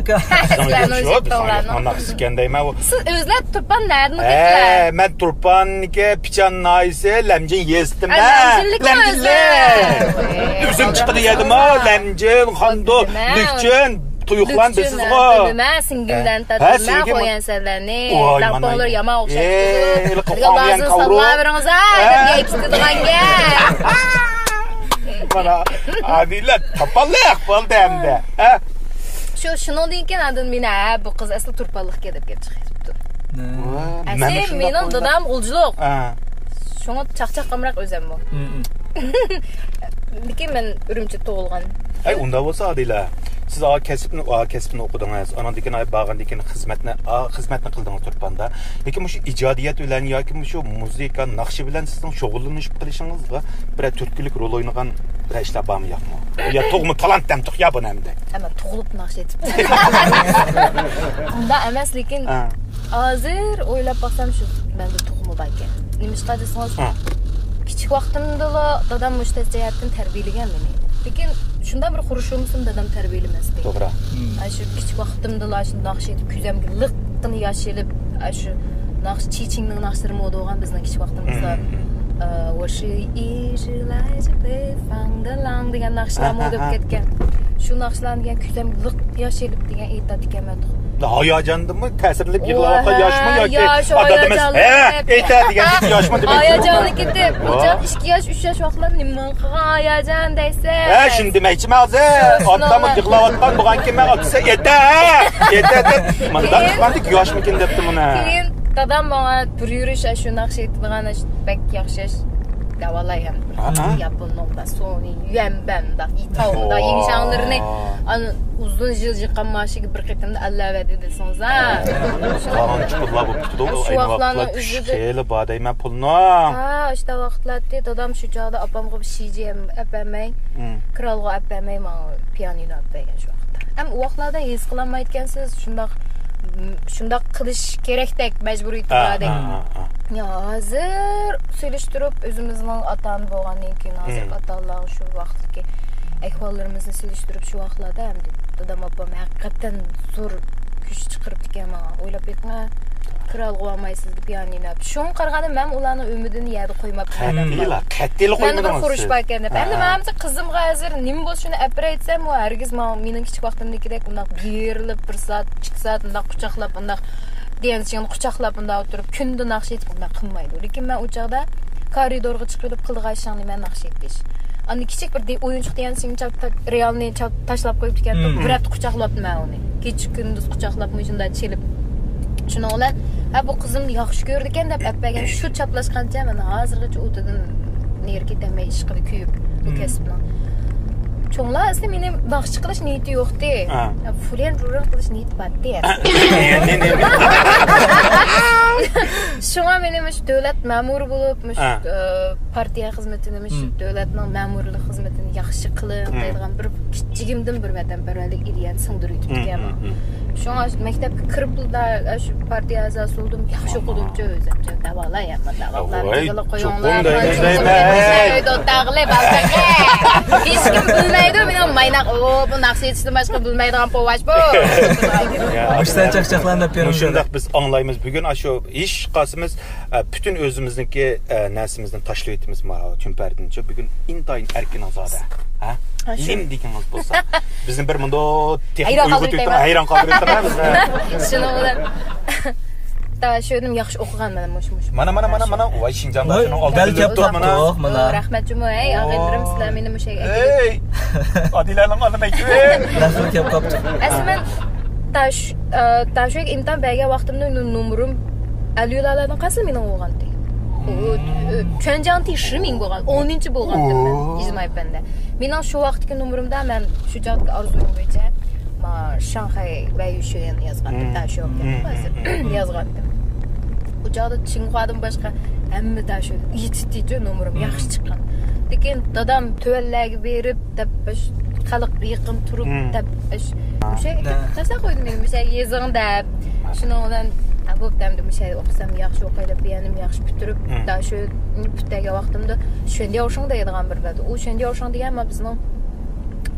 سىلەرنىڭ جۇتنىڭلارنىڭ ناخشىسىكەن دەيمەن. سىز ئۆزلەر تۇرپان نەدىن ئوقۇيسىلەر؟ ھە، مەن تۇرپاننىڭكى پىچان ناھىيەسى لەمجىن يېزىسىدىمەن. ئە، لەمجىنلىكمۇ لەمجىنلىك. ئۆزى؟ ئۆزۈم چىقىدۇ يەردىمۇ، لەمجىن، خاندۇ، لۈكچۈن، تۇيۇقلان بىلسىزغۇ. بىلىمەن، سىڭگىللەرنى ھە، تارتىمەن، سىڭگىل قويۇن سەنلەرنى. ۋاي، مانا. لاپاڭلار يامان ئوخشاپ كېتىدۇ. ھېلىقى قالغان لازىم كاۋرۇ. ساللاۋېرىڭىز، ھە، دەپ ھە. يەكىتىدىغان گەپ. مانا، ئادىلە تاپاللىق بولدى ئەمدى. ھە؟ شۇ، شۇنىڭدىن كېيىن ئاندىن مېنى، ھە، بۇ قىز ئەسلى تۇرپانلىقكەن دەپ كەپ چىقىرىپتۇ. ۋا، ئەسلى مەنمۇ شۇنداق مېنىڭ ئويلاپ. دادام غۇلجىلىق. ھە. شۇڭا چاقچاق قامراق ئۆزەممۇ. ھم، ھم. لېكىن مەن ئۈرۈمچىدە تۇغۇلغان. ئەي، ئۇنداق بولسا، ئادىلە، سىز ئا كەسىپنى، ئا كەسىپنى ئوقۇدىڭىز. ئاناندىن كېيىن، ئاي، بارغاندىن كېيىن خىزمەتنى، ئا، خىزمەتنى قىلدىڭىز تۇرپاندا. لېكىن مۇشۇ ئىجادىيەت بىلەن ياكى مۇشۇ مۇزىكا، ناخشا بىلەن سىزنىڭ شۇغۇللىنىشىپ قېلىشىڭىزغا بىرەر تۈرتكىلىك رول ئوينىغان بىرەر ئىشلار بارمۇ، يوقمۇ؟ يا تۇغما تالانت دەمدۇق يا بۇنى ئەمدى. ھە، مەن تۇغۇلۇپ ناخشا ئېيتىپ. ئۇنداق ئەمەس، لېكىن ھە. ھازىر ئويلاپ باقسام، شۇ مەندە تۇغما باركەن. نېمىشقا دېسىڭىز، ھە. كىچىك ۋاقتىمدىلا دادام مۇشۇ جەھەتتىن تەربىيەلىگەن مېنى. لېكىن شۇنداق بىر خۇرۇشۇم بولسىمۇ دادام تەربىيەلىمەستى. توغرا. ھە، شۇ كىچىك ۋاقتىمدىلا شۇ ناخشا ئېيتىپ، كۆزۈمگە لىققىنە ياش ئېلىپ، ئە، شۇ ناخشا، چىچىڭنىڭ ناخشىلىرى مودا بولغان بىزنىڭ كىچىك ۋاقتىمىزدا. ھە، ھە. ئە، ۋاشى ئىشىلايجى بېفاڭدىلاڭ دېگەن ناخشىلار ھە، ھە، مودا بولۇپ ھە. كەتكەن. شۇ ناخشىلارنى دېگەن كۆزۈمگە لىق ياش ئېلىپ دېگەن ئېيتاتتىكەنمەن. ھاياجاندىنمۇ، تەسىرلىنىپ يىغلاۋاتقان ۋاي، ياشمۇ ياكى ياش، ئادەم ئەمەس؟ ھاياجانلىنىپ. ھە، ئېيتە دېگەندىكى ياشمۇ دېمەكچى. ھاياجانلىنىپ كېتىپ، ۋا. ئۇ چاغ ئىككى ياش، ئۈچ ياش ۋاقىتلار نېمە قىلغان ھاياجان دەيسەن؟ ھە، شۇنى دېمەكچىمەن ھازىر. شۇنىڭ ئاتاممۇ يىغلاۋاتقان بولغانكىن مەن ئاتىسى ئېيتە، ھە، ئېيتە دەپ، مۇنداق كېيىن قىلغاندىكى ياشمىكىن دەپتۇ مۇنى. كېيىن دادام ماڭا بىر يۈرۈش ئاشۇ ناخشا ئېيتىدىغان ئاشۇ بەك ياخشى ئاش دەۋالاي ھەم. ھە، ھە. ياپوننىڭ باسونى، يۈەنبەن، داق، ئىتاۋ، داق، ۋاي. يىڭشاڭلىرىنى ئانا ئۇزۇن يىل يىغقان ماشىنىغا بىر قېتىمدا ئەللەۋەردى دېسىڭىز، ھە. قالغان چۇپۇرلار بولۇپ كېتىدۇ، شۇ ئەينى ۋاقىتلارنىڭ ۋاقىتلار ئۆزىدە. خېلى بار دەيمەن پۇلنىڭ. ھە، ئاشۇنداق ۋاقىتلار ئەتتى. دادام شۇ چاغدا ئاپامغا بىر شىجيەن ئەپ بەرمەي، ھىم. كىرئالغۇ ئەپ بەرمەي ماڭا پىيانىنو ئەپ بەرگەن شۇ ۋاقىتتا. ھەم ئۇ ۋاقىتلاردا ھېس قىلالمايدىكەنسىز، شۇنداق، شۇنداق قىلىش كېرەكتەك، مەجبۇرىيىتى ھە، باردەك. ھە، ھە، ھە. يا، ھازىر سېلىشتۇرۇپ، ئۆزىمىزنىڭ ئاتا-ئانا بولغاندىن كېيىن، ھازىرقى ھىم. ئاتا-ئانىلارغا شۇ ۋاقىتتىكى ئەھۋاللىرىمىزنى سېلىشتۇرۇپ، شۇ ۋاقىتلاردا ئەمدى دادام، ئاپام ھەقىقەتەن زور كۈچ چىقىرىپتىكەن ماڭا. ئويلاپ بېقىڭا، كىرئالغۇ ئالمايسىز دېيىپ پىيانىنو ئەپ. شۇڭا قارىغاندا مەن ئۇلارنىڭ ئۈمىدىنى يەردە قويماپتىمەن. قەتئىيلا، قەتئىيلا قويمىدىڭىز سىز. مەندە بىر خۇرۇچ باركەن دەپ. ھە، ئەمدى ھە. ماڭا قىزىمغا ھازىر نېمە بولسا شۇنى ئەپ بېرەي دېسەم، ئۇ ھەرگىز ماڭا مېنىڭ كىچىك ۋاقتىمدىكىدەك ئۇنداق بېرىلىپ بىر سائەت، ئىككى سائەت ئۇنداق قۇچاقلاپ، ئۇنداق دېيەنچىڭنى قۇچاقلاپ، ئۇنداق ئولتۇرۇپ كۈندە ناخشا ئېيتىپ ئۇنداق قىلمايدۇ. لېكىن مەن ئۇ چاغدا كارىدورغا چىقىپ كېتىپ قىلىدىغان ئىشىڭ نېمە؟ ناخشا ئېيتىش. ئاندىن كىچىك بىر دې-، ئويۇنچۇق دېگەن ئىشىڭ چاپ-، تا-، رېئالنى چاپ-، تاشلاپ قويۇپتىكەن. مم. بىر ھەپتە قۇچاقلاپتىمەن ئۇنى. كېچە كۈندۈز قۇچاقلاپ مۇشۇنداق چېلىپ. شۇنىڭ بىلەن، ھە، بۇ قىزىمنى ياخشى كۆرىدىكەن دەپ ئەپ بەرگەن شۇ چاپلاشقانچە مەن ھازىرغىچە ئوتىدىن نېرى كېتەلمەي ئىشقىدا كۆيۈپ، بۇ مم. كەسىپنىڭ. چوڭلار ئەسلى مېنى ناخشىچى قىلىش نىيىتى يوقتى. ھە. فۇليەن رۇرەن قىلىش نىيىتى بارتى. شۇڭا مېنى مۇشۇ دۆلەت مەمۇرى بولۇپ، مۇشۇ، ھە. ئە، پارتىيە خىزمىتىنى، مۇشۇ، ھىم. دۆلەتنىڭ مەمۇرلۇق خىزمىتىنى ياخشى قىلىڭ، ھىم. دەيدىغان بىر كىچىكىمدىن بىر ۋەتەنپەرۋەرلىك ئىدىيەنى سىڭدۈرۈۋېتىپتىكەن. ھىم، ھىم، ھىم. شۇڭا مەكتەپكە كىرىپلا شۇ پارتىيە ئەزاسى بولدۇم، ياخشى ئوقۇدۇمچۇ ئۆزۈمچە، دەۋالاي، ھەممە دەۋالاي، ۋاي، دېگىلى قويۇڭلار، چوقۇم دەيمەن. ھېچكىم بىلمەيدۇ، مېنىڭ مايناق، ئۇ، بۇ ناخشا ئېيتىشتىن باشقا بىلمەيدىغان پوۋاش بۇ. يا، مۇشۇنداق چاقچاقلارنى بېرىمىز. مۇشۇنداق بىز ئاڭلايمىز. بۈگۈن ئاشۇ ھېس قىلسىمىز، ئە، پۈتۈن ئۆزىمىزنىڭكى، ئە، نەرسىمىزنى تاشلىۋېتىمىز ما چۈمپەردىنچۇ. بۈگۈن ئىنتايىن ئەركىن ئازادە. ھە؟ ھە، شۇ. نېمە دېگىنىڭىز بولسا. بىزنى بىر مۇنداق تېخى ھەيران قالدۇرۇۋېتىڭ، قالدۇرۇۋېتىڭ، ھەيران قالدۇرۇۋېتىڭ، ھە، بىزنى. شۇنىڭ بىلەن. دا شۇ ياخشى ئوقۇغان مانا مۇشۇ، مۇشۇ. مانا، مانا، مانا، مانا. ۋاي، شىنجاڭدا ۋاي، شۇنىڭ ئالدىدا بەلگىلەپ تۇرۇپتۇ، مانا. مانا. رەھمەت جۇمۇ، ھەي، ئاغىنىلىرىم، سىلەر مېنى مۇشۇ يەرگە ئەكېلىپ. ھەي! ئادىلەنىڭ ئانا مەكتىۋى. دەخلى كەپ قاپتۇ. ئەسلى مەن تاش، ئە، تاشۆگە ئىمتىھان بەرگەن ۋاقتىمدا نو-، نومۇرۇم ئەلۋىلالاردىن قايسى مېنىڭ بولغانتى؟ چۈەنجياڭ تى شى مىڭ بولغان، ئونىنچى بولغانتىم مەن، ئوو. ئىجتىمائىي پەندە. مېنىڭ شۇ ۋاقىتتىكى نومۇرۇمدا مەن شۇ چاغدىكى ئارزۇيۇم بويىچە، ما، شاڭخەي ۋەيشۈەن يازغانتىم، مم. تاشۆگە مم، ھازىر مم، مم. يازغانتىم. ئۇ چاغدا چىڭخۇادىن باشقا ھەممە تاشۆ يېتىشتىچۇ نومۇرۇم مم. ياخشى چىققان. لېكىن دادام تۆۋەنلەرگە بېرىپ، دەپ، خەلق يېقىن تۇرۇپ، مم. دەپ، مۇشۇ نە. تاشلاپ قويدۇم مېنى، مۇشۇ يېزىڭ دەپ. شۇنىڭ بىلەن، ھە، بوپتۇ، ئەمدى مۇشۇ ئوقۇسام ياخشى ئوقۇي دەپ، بىيەنىم ياخشى پۈتتۈرۈپ، مم. داشۆ پۈتتۈرگەن ۋاقتىمدا شۈەندياۋشىڭ دەيدىغان بىر بەردى. ئۇ شۈەندياۋشىڭ دېگەن، ما، بىزنىڭ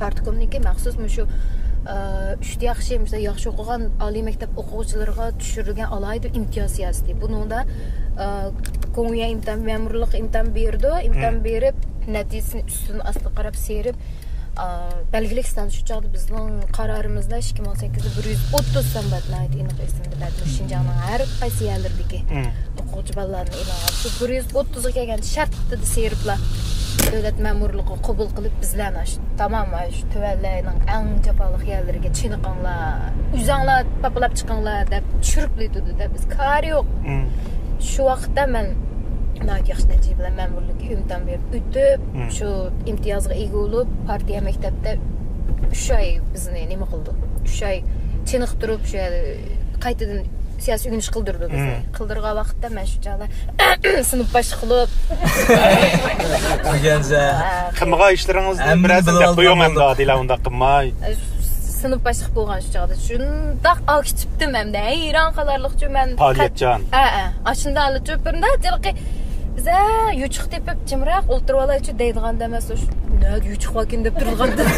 پارتكومنىڭكى مەخسۇس مۇشۇ، ئە، ئۈچ ياخشى، مەسىلەن، ياخشى ئوقۇغان ئالىي مەكتەپ ئوقۇغۇچىلىرىغا چۈشۈرۈلگەن ئالاھىدە ئىمتىياز سىياسىتى. بۇنىڭدا، ئە، گوڭيۈەن ئىمتىھان، مەمۇرلۇق ئىمتىھان بېرىدۇ، ئىمتىھان مم. بېرىپ، نەتىجىسىنى ئۈستىدىن ئاستىغا قاراپ سېرىپ، ئا، بەلگىلىك سان شۇ چاغدا بىزنىڭ قارارىمىزدا ئىككى مىڭ سەككىزدە بىر يۈز ئوتتۇز سان بار، ناھايىتى ئېنىق ئېسىمدە بار. شىنجاڭنىڭ ھەر قايسى يەرلىرىدىكى مم. ئوقۇغۇچى بالىلارنى ئېلىۋالغان. شۇ بىر يۈز ئوتتۇزغا كەلگەن شەرتتە سېرىپلا دۆلەت مەمۇرلۇقىغا قوبۇل قىلىپ، بىزلەرنى ئاشۇ تامام ئاشۇ تۆۋەنلەرنىڭ ئەڭ جاپالىق يەرلىرىگە چېنىقىڭلار، ئۆزۈڭلار پاپىلاپ چىقىڭلار دەپ چۈشۈرۈپ تۇردى دە، بىز كارى يوق. مم. شۇ ۋاقىتتا مەن ناھايىتى ياخشى نەتىجە بىلەن مەمۇرلۇققا ئىمتىھان بېرىپ ئۆتۈپ، مم. شۇ ئىمتىيازغا ئىگە بولۇپ، پارتىيە مەكتەپتە ئۈچ ئاي بىزنى نېمە قىلدى؟ ئۈچ ئاي چېنىقتۇرۇپ، شۇ يەردە قايتىدىن سىياسىي ئۆگىنىش قىلدۇردى بىزنى. مم. قىلدۇرغان ۋاقىتتا مەن شۇ چاغدا سىنىپ باشلىقى بولۇپ. ئۆگەنسە. قىلمىغان ئىشلىرىڭىزنى ھەممىنى بىرەرسىنى دەپ قويۇڭ ئەمدى، ئادىلە، ئۇنداق قىلماي. سىنىپ باشلىقى بولغان شۇ چاغدا شۇنداق ئاكىچىپتىم ھەمدە ھەيران قالارلىقچۇ مەن. پائالىيەتچان. ھە، ھە. ئاشۇنداق ئالىچۇ بىرىندا ھېلىقى بىزە يوچۇق تېپىپ جىمراق ئولتۇرۇۋالايچۇ دەيدىغان ئەمەس، شۇ نەدە يوچۇق باركىن دەپ تۇرىدىغاندىن.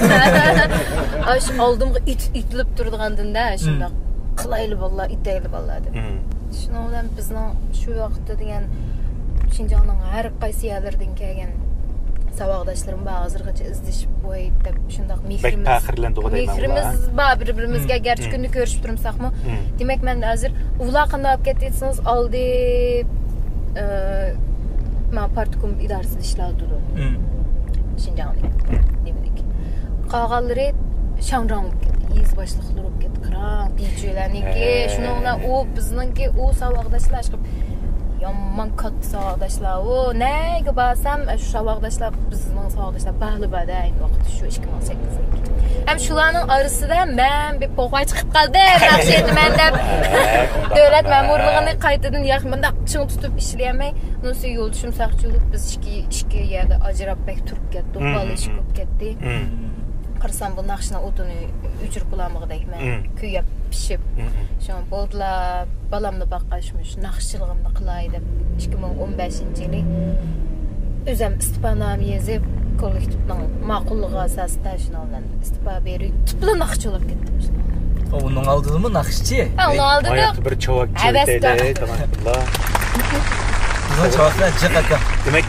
ئاشۇ ئالدىمغا ئېتىلىپ تۇرىدىغاندىن-دە، شۇنداق قىلايلى بالىلار، ئېتەيلى بالىلار دەپ. مم. شۇنىڭ بىلەن بىزنىڭ شۇ ۋاقىتتا دېگەن شىنجاڭنىڭ ھەر قايسى يەرلىرىدىن كەلگەن ساۋاقداشلىرىم بار، ھازىرغىچە ئىزدىشىپ، ۋاي دەپ شۇنداق مېھرىمىز، پەخىرلەندۇرغۇدەك مېھرىمىز بار بىر-بىرىمىزگە. مم. گەرچە مم. كۈندە كۆرۈشۈپ تۇرمىساقمۇ، مم. دېمەك، مەن ھازىر ئۇلار قانداق بولۇپ كەتتى دېسىڭىز، ئالدى، ئە، مانا پارتكوم ئىدارىسىدە ئىشلەۋاتىدۇ. مم. شىنجاڭلىق. مم. نېمىلىك. قالغانلىرى شاڭراڭ بولۇپ كەتتى، يېزا باشلىقلىرى بولۇپ كەتتى، قاراڭ، دىجۈلەرنىڭكى، ھە. شۇنىڭ بىلەن ئۇ بىزنىڭكى ئۇ ساۋاقداشلار ئاشقىپ يامان كاتتا ساۋاقداشلار. ئۇ نەگە بارسام، شۇ ساۋاقداشلار، بىزنىڭ ساۋاقداشلار بارلا بار-دە، ئەينى ۋاقىتتا شۇ ئىككى مىڭ سەككىزدىكى. ھەم شۇلارنىڭ ئارىسىدا مەن بىر پوقاي چىقىپ قالدىم، ناخشا ئېيتىمەن دەپ. ھە، دۆلەت مەمۇرلۇقىنى قايتىدىن ياق، مۇنداق چىڭ تۇتۇپ ئىشلىيەلمەي، نۇسى يولدىشىم ساقچى بولۇپ، بىز ئىككى، ئىككى يەردە ئاجراپ بەك تۇرۇپ كەتتۇق، مم، بالا ئىش مم. بولۇپ كەتتى. مم. قارىسام، بۇ ناخشىنىڭ ئوتىنى ئۆچۈرۈپ بولالمىغۇدەك، مەن مم. كۆيۈپ، پىشىپ. مم، مم. شۇڭا بولدىلا، بالامنى باققاچ، مۇشۇ ناخشىچىلىقىمنى قىلاي دەپ، ئىككى مىڭ ئون بەشىنچى يىلى ئۆزۈم ئىستېپانامە يېزىپ، كوللېكتىپنىڭ ماقۇللۇقى ئاساسىدا شۇنىڭ بىلەن ئىستېپا بېرىپ، تۈپلا ناخشىچى بولۇپ كەتتىم شۇنىڭ بىلەن. ئۇنىڭ ئالدىدىمۇ ناخشىچى؟ ھە، ئۇنىڭ ئالدىدا ھاياتتا بىر چاۋاك ھەۋەس چېۋىتەيلى، بار. تاماشىبىنلار. بىزنىڭ چاۋاكلار جىق ئەكەم. دېمەك،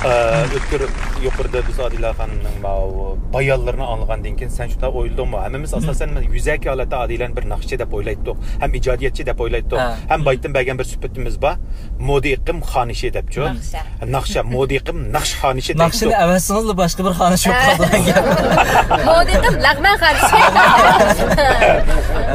ئە، ئۆتكۈر يۇقىرىدا بىز ئادىلە خانىمنىڭ ماۋۇ بايانلىرىنى ئاڭلىغاندىن كېيىن سەن شۇنداق ئويلىدىڭمۇ؟ ھەممىمىز ئاساسەن يۈزەكى ھالەتتە ئادىلەنى بىر ناخشىچى دەپ ئويلايتتۇق، ھەم ئىجادىيەتچى دەپ ئويلايتتۇق، ھە. ھەم بايىتتىن بەرگەن بىر سۈپىتىمىز بار، مودا ئېقىم خانىشى دەپچۇ. ناخشا. ناخشا، مودا ئېقىم ناخشا خانىشى دەپچۇ. ناخشىنى ئەۋەتسىڭىزلا باشقا بىر خانىشى بولۇپ قالىدىغان گەپ. مودا ئېقىم لەغمەن خانىشى.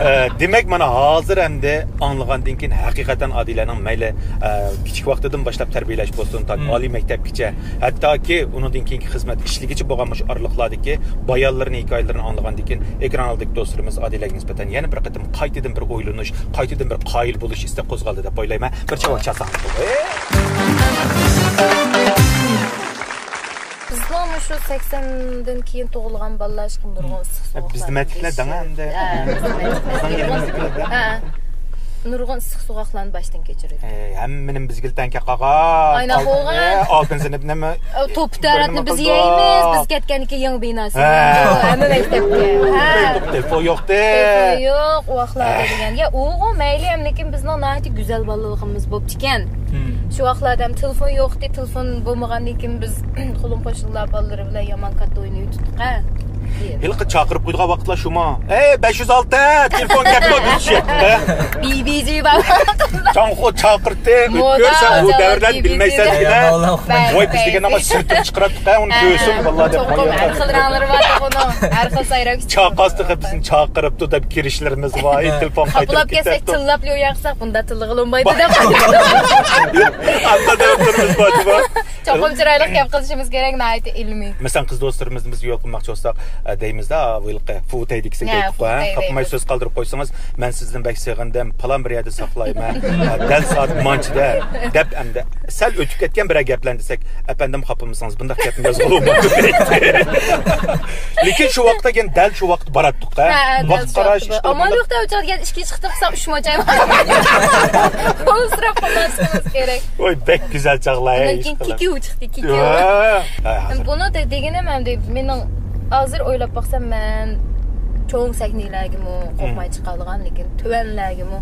ئە، دېمەك، مانا ھازىر ئەمدى ئاڭلىغاندىن كېيىن ھەقىقەتەن ئادىلەنىڭ مەيلى، ئە، كىچىك ۋاقتىدىن باشلاپ تەربىيەلەش بولسۇن، تاكى ئالىي مەكتەپكىچە ھەتتاكى ئۇنىڭدىن كېيىنكى خىزمەت ئىشلىگۈچە بولغان مۇشۇ ئارىلىقلاردىكى بايانلىرىنى، ھېكايىلىرىنى ئاڭلىغاندىن كېيىن، ئېكران ئالدىدىكى دوستلىرىمىز ئادىلەگە نىسبەتەن يەنە بىر قېتىم قايتىدىن بىر ئويلىنىش، قايتىدىن بىر قايىل بولۇش ئىستەك قوزغالدى دەپ ئويلايمەن. بىر چاۋاك چالساڭىز بولدى. بىزنىڭ مۇشۇ سەكسەندىن كېيىن تۇغۇلغان بالىلار ئىشقىلىپ نۇرغۇن ئىسسىق سوغۇقلار. بىزدە مەتلىكلەر دەڭە ئەمدى. ھە، بىزدە مەتلىكلەر. بىزنىڭ يېرىمىزدىكىلەر دەڭە. ھە. نۇرغۇن ئىسسىق سوغۇقلارنى باشتىن كەچۈردى. ئەي، ھەممىنىڭ بىزگىلى تەڭكە قالغان. ئاينا قالغان. ئالتىنچى سىنىپنىمۇ توپا تەرەتنى بىز يەيمىز. بىز كەتكەندىن كېيىن يېڭى بىناسى. ھە. ھەممە مەكتەپكە. ھە. تېلېفون يوقتى. تېلېفون يوق، ئۇ ۋاقىتلاردا دېگەن. يا، ئۇغۇ مەيلى، ئەمدىكىن بىزنىڭ ناھايىتى گۈزەل بالىلىقىمىز بوپتىكەن. شۇ ۋاقىتلاردا ھەم تېلېفون يوقتى، تېلېفون بولمىغاندىن كېيىن بىز قولۇم-قوشنىلار بالىلىرى بىلەن يامان كاتتا ئوينىۋېتىپتۇق-ھە. ھېلىقى چاقىرىپ قويىدىغان ۋاقىتلار شۇمۇ؟ ئەي، بەش يۈز ئالتە، تېلېفون كەپتۇ دېيىشى. بى بى جى بار. تاڭخۇ چاقىرتتى، ئۆتكۈر، سەن ئۇ دەۋرلەرنى بى بى جى بىلمەيسەن دېگەن. ۋاي، بىز دېگەن ئاما سىرتىنى چىقىراتتۇق-ھە، ئۇنى كۆرسۇن، ۋاللا دەپ چوقۇم ھەر خىل رەڭلىرى بار ئۇنىڭ، ھەر خىل سايراپ. چاقاستى، بىزنى چاقىرىپتۇ دەپ كىرىشلىرىمىز بار، تېلېفون قايتۇرۇپ كەتتۇق. تىللاپ يوياقساق، بۇنداق تىللىغىلى بولمايدۇ دەپ. ئاندا دەپ تۇرىمىز بار. چوقۇم چىرايلىق گەپ قىلىشىمىز كېرەك، ناھايىتى ئىلمىي. مەسىلەن، قىز دوستلىرىمىزنى بىز يول قىلماقچى بولساق، ئە، دەيمىزدە، ھېلىقى فۇتەي دېگۈسى كەيتىپ قويۇڭ، خاپىماي سۆز قالدۇرۇپ قويسىڭىز، مەن سىزدىن بەك سېغىندىم، پالان بىر يەردە ساقلايمەن، ئە، دەل سائەت مانچىدە دەپ، ئەمدى سەل ئۆتۈپ كەتكەن بىرەر گەپلەرنى دېسەك، ئەپەندىم، خاپىمىسىڭىز، بۇنداق گەپنى يازغىلى بولمايدۇ دەيتتى. لېكىن شۇ ۋاقىتتا كەينى دەل شۇ ۋاقىت باراتتۇق-ھە. ھە، ھە، دەل ۋاقىت شۇ قاراش، ۋاقىت. ئامال يوق-تە، ئۇ چاغدا ئىككى چىقتى قىلساق، ئۈچ موچاي بار. ئۇنى سوراپ قىلماسلىقىمىز كېرەك. ۋاي، بەك گۈزەل چاغلار، ھەي، ئۇنىڭ كېيىن ئىشقىلىپ. كىكىۋ چىقتى، كىكىۋ. ھە، ھە، ھازىر. بۇنى دە-، دېگىنىم ئەمدى مېنىڭ ھازىر ئويلاپ باقسام، مەن چوڭ سەھنىلەرگىمۇ قورقماي چىقالىغان، لېكىن تۆۋەنلەرگىمۇ،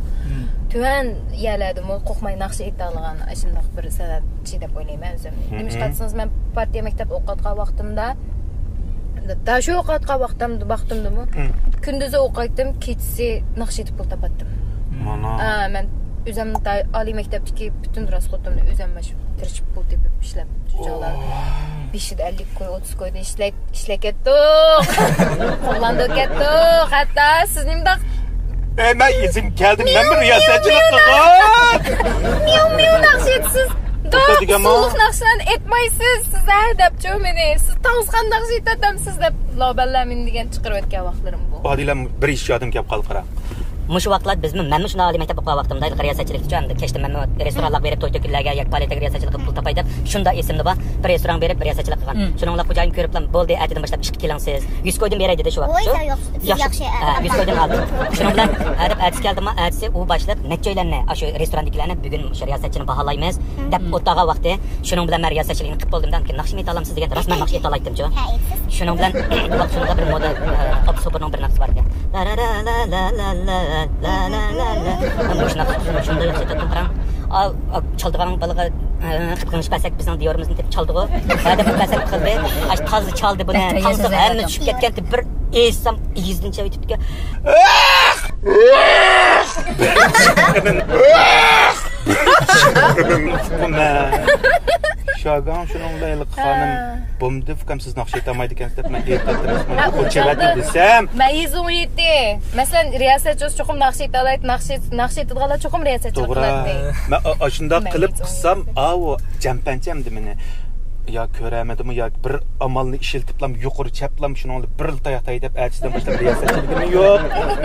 تۆۋەن يەرلەردىمۇ قورقماي ناخشا ئېيتالىغان ئاشۇنداق بىر سەۋەبچى دەپ ئويلايمەن ئۆزۈمنى. نېمىشقا دېسىڭىز، مەن پارتىيە مەكتەپتە ئوقۇۋاتقان ۋاقتىمدا، داشۇ ئوقۇۋاتقان ۋاقتىمدا، ۋاقتىمدىمۇ، كۈندۈزى ئوقۇيتتۇم، كېچىسى ناخشا ئېيتىپ پۇل تاپاتتىم. مانا. ھە، مەن ئۆزۈم دا-، ئالىي مەكتەپتىكى پۈتۈن راسخوتۇمنى ئۆزۈم ماش-، تىرىشىپ پۇل تېپىپ ئىشلەپ، شۇ چاغلار بېشىدا ئەللىك كوي، ئوتتۇز كويدىن ئىشلەپ، ئىشلەپ كەتتۇق. قوغلاندۇرۇپ كەتتۇق. ھەتتا سىز نېمىنداق ئەي، مەن ئىزىم كەلدىم، مەن بىر رىياسەتچىلىك قىلغان. مىيۇ، مىيۇ ناخشا ئېيتىسىز. توختا دېگەنمۇ؟ سۇلۇق ناخشىلارنى ئېيتمايسىز، سىز ھە دەپچۇ مېنى. سىز تاڭسىخان ناخشا ئېيتاتامسىز دەپ، لابەللەر مېنى دېگەن چىقىرىۋەتكەن ۋاقىتلىرىم بۇ. ئادىلەم بىر ئىش يادىم كەپ قالدى، قارا. مۇشۇ ۋاقىتلار بىزمۇ، مەنمۇ شۇنداق ئالىي مەكتەپ ئوقۇغان ۋاقتىمدا ھېلىقى رىياسەتچىلىكچۇ، ئەمدى كەچتە مەنمۇ رېستورانلارغا بېرىپ، توي-تۆكۈنلەرگە ياكى پائالىيەتلەرگە رىياسەتچىلىك قىلىپ پۇل تاپاي دەپ، شۇنداق ئېسىمدە بار. بىر رېستورانغا بېرىپ، رىياسەتچىلىك قىلغان. شۇنىڭ بىلەن خوجايىن كۆرۈپلا، بولدى، ئەتىدىن باشلاپ ئىشقا كېلىڭ سىز. يۈز كويدىن بېرەي دېدى شۇ ۋاقىت. ۋوي، سەن ياخشى، سىز ياخشى، ياخشى، ھە، يۈز كويدىن ئالدى. شۇنىڭ بىلەن، ھە، دەپ ئەتىسى كەلدىما، ئەتىسى ئۇ باشلىق نەچچە ئۆيلەرنى، ئاشۇ رېستورانىدىكىلەرنى بۈگۈن شۇ رىياسەتچىنى باھالايمىز دەپ ئولتۇرغان ۋاقتى. شۇنىڭ بىلەن مەن رىياسەتچىلىكنى قىلىپ بولدۇم دەپ، ناخشىمۇ ئېيتالامسىز دېگەن، راست مەن ناخشا ئېيتالايتتىمچۇ. شۇنىڭ بىلەن ۋاقىت شۇنىڭدا بىر مودا، ئە، ئوپسوبۇرنىڭ بىر ناخشىسى بار ئىكەن. لا لا لا لا لا لا لا لا لا لا. مەن مۇشۇ ناخشىنى شۇنداق ياخشى ئېيتاتتىم، قاراڭ. ئا، ئا، چالىدىغان بالىغا، ئە، قىپقىڭىش بەرسەك بىزنىڭ دىيارىمىزنى دەپ چالدىغۇ. ھە دەپ بەرسەك قىلدى. ئاش تازا چالدى بۇنى. تاڭسىغا ھەممە چۈشۈپ كەتكەنتى، بىر ئېيتسام ئېگىزدىن چىقىۋېتىپتىكەن. شاگاڭ شۇنىڭ بىلەن ھېلىقى خانىم بومدى، ئۇكام، سىز ناخشا ئېيتالمايدىكەنسىز دەپ مەن ئېيتاتتىم، مەن يۇقىرى چىقىۋەتتىم دېسەم. مەن يېزىڭ ئېيتتى. مەسىلەن، رىياسەتچى بولسا چوقۇم ناخشا ئېيتالايتتى، ناخشا، ناخشا ئېيتىدىغانلار چوقۇم رىياسەتچىلىك قىلاتتى. مەن ئاشۇنداق قىلىپ قىلسام، ئاۋۇ جەمپەنچەمدە مېنى يا كۆرەلمىدىمۇ، يا بىر ئامالنى ئىشلىتىپلام، يۇقىرى چەپلام، شۇنىڭ بىلەن بىر تاياق تاي دەپ، ئەتىسىدىن باشلاپ رىياسەتچىلىكىممۇ يوق،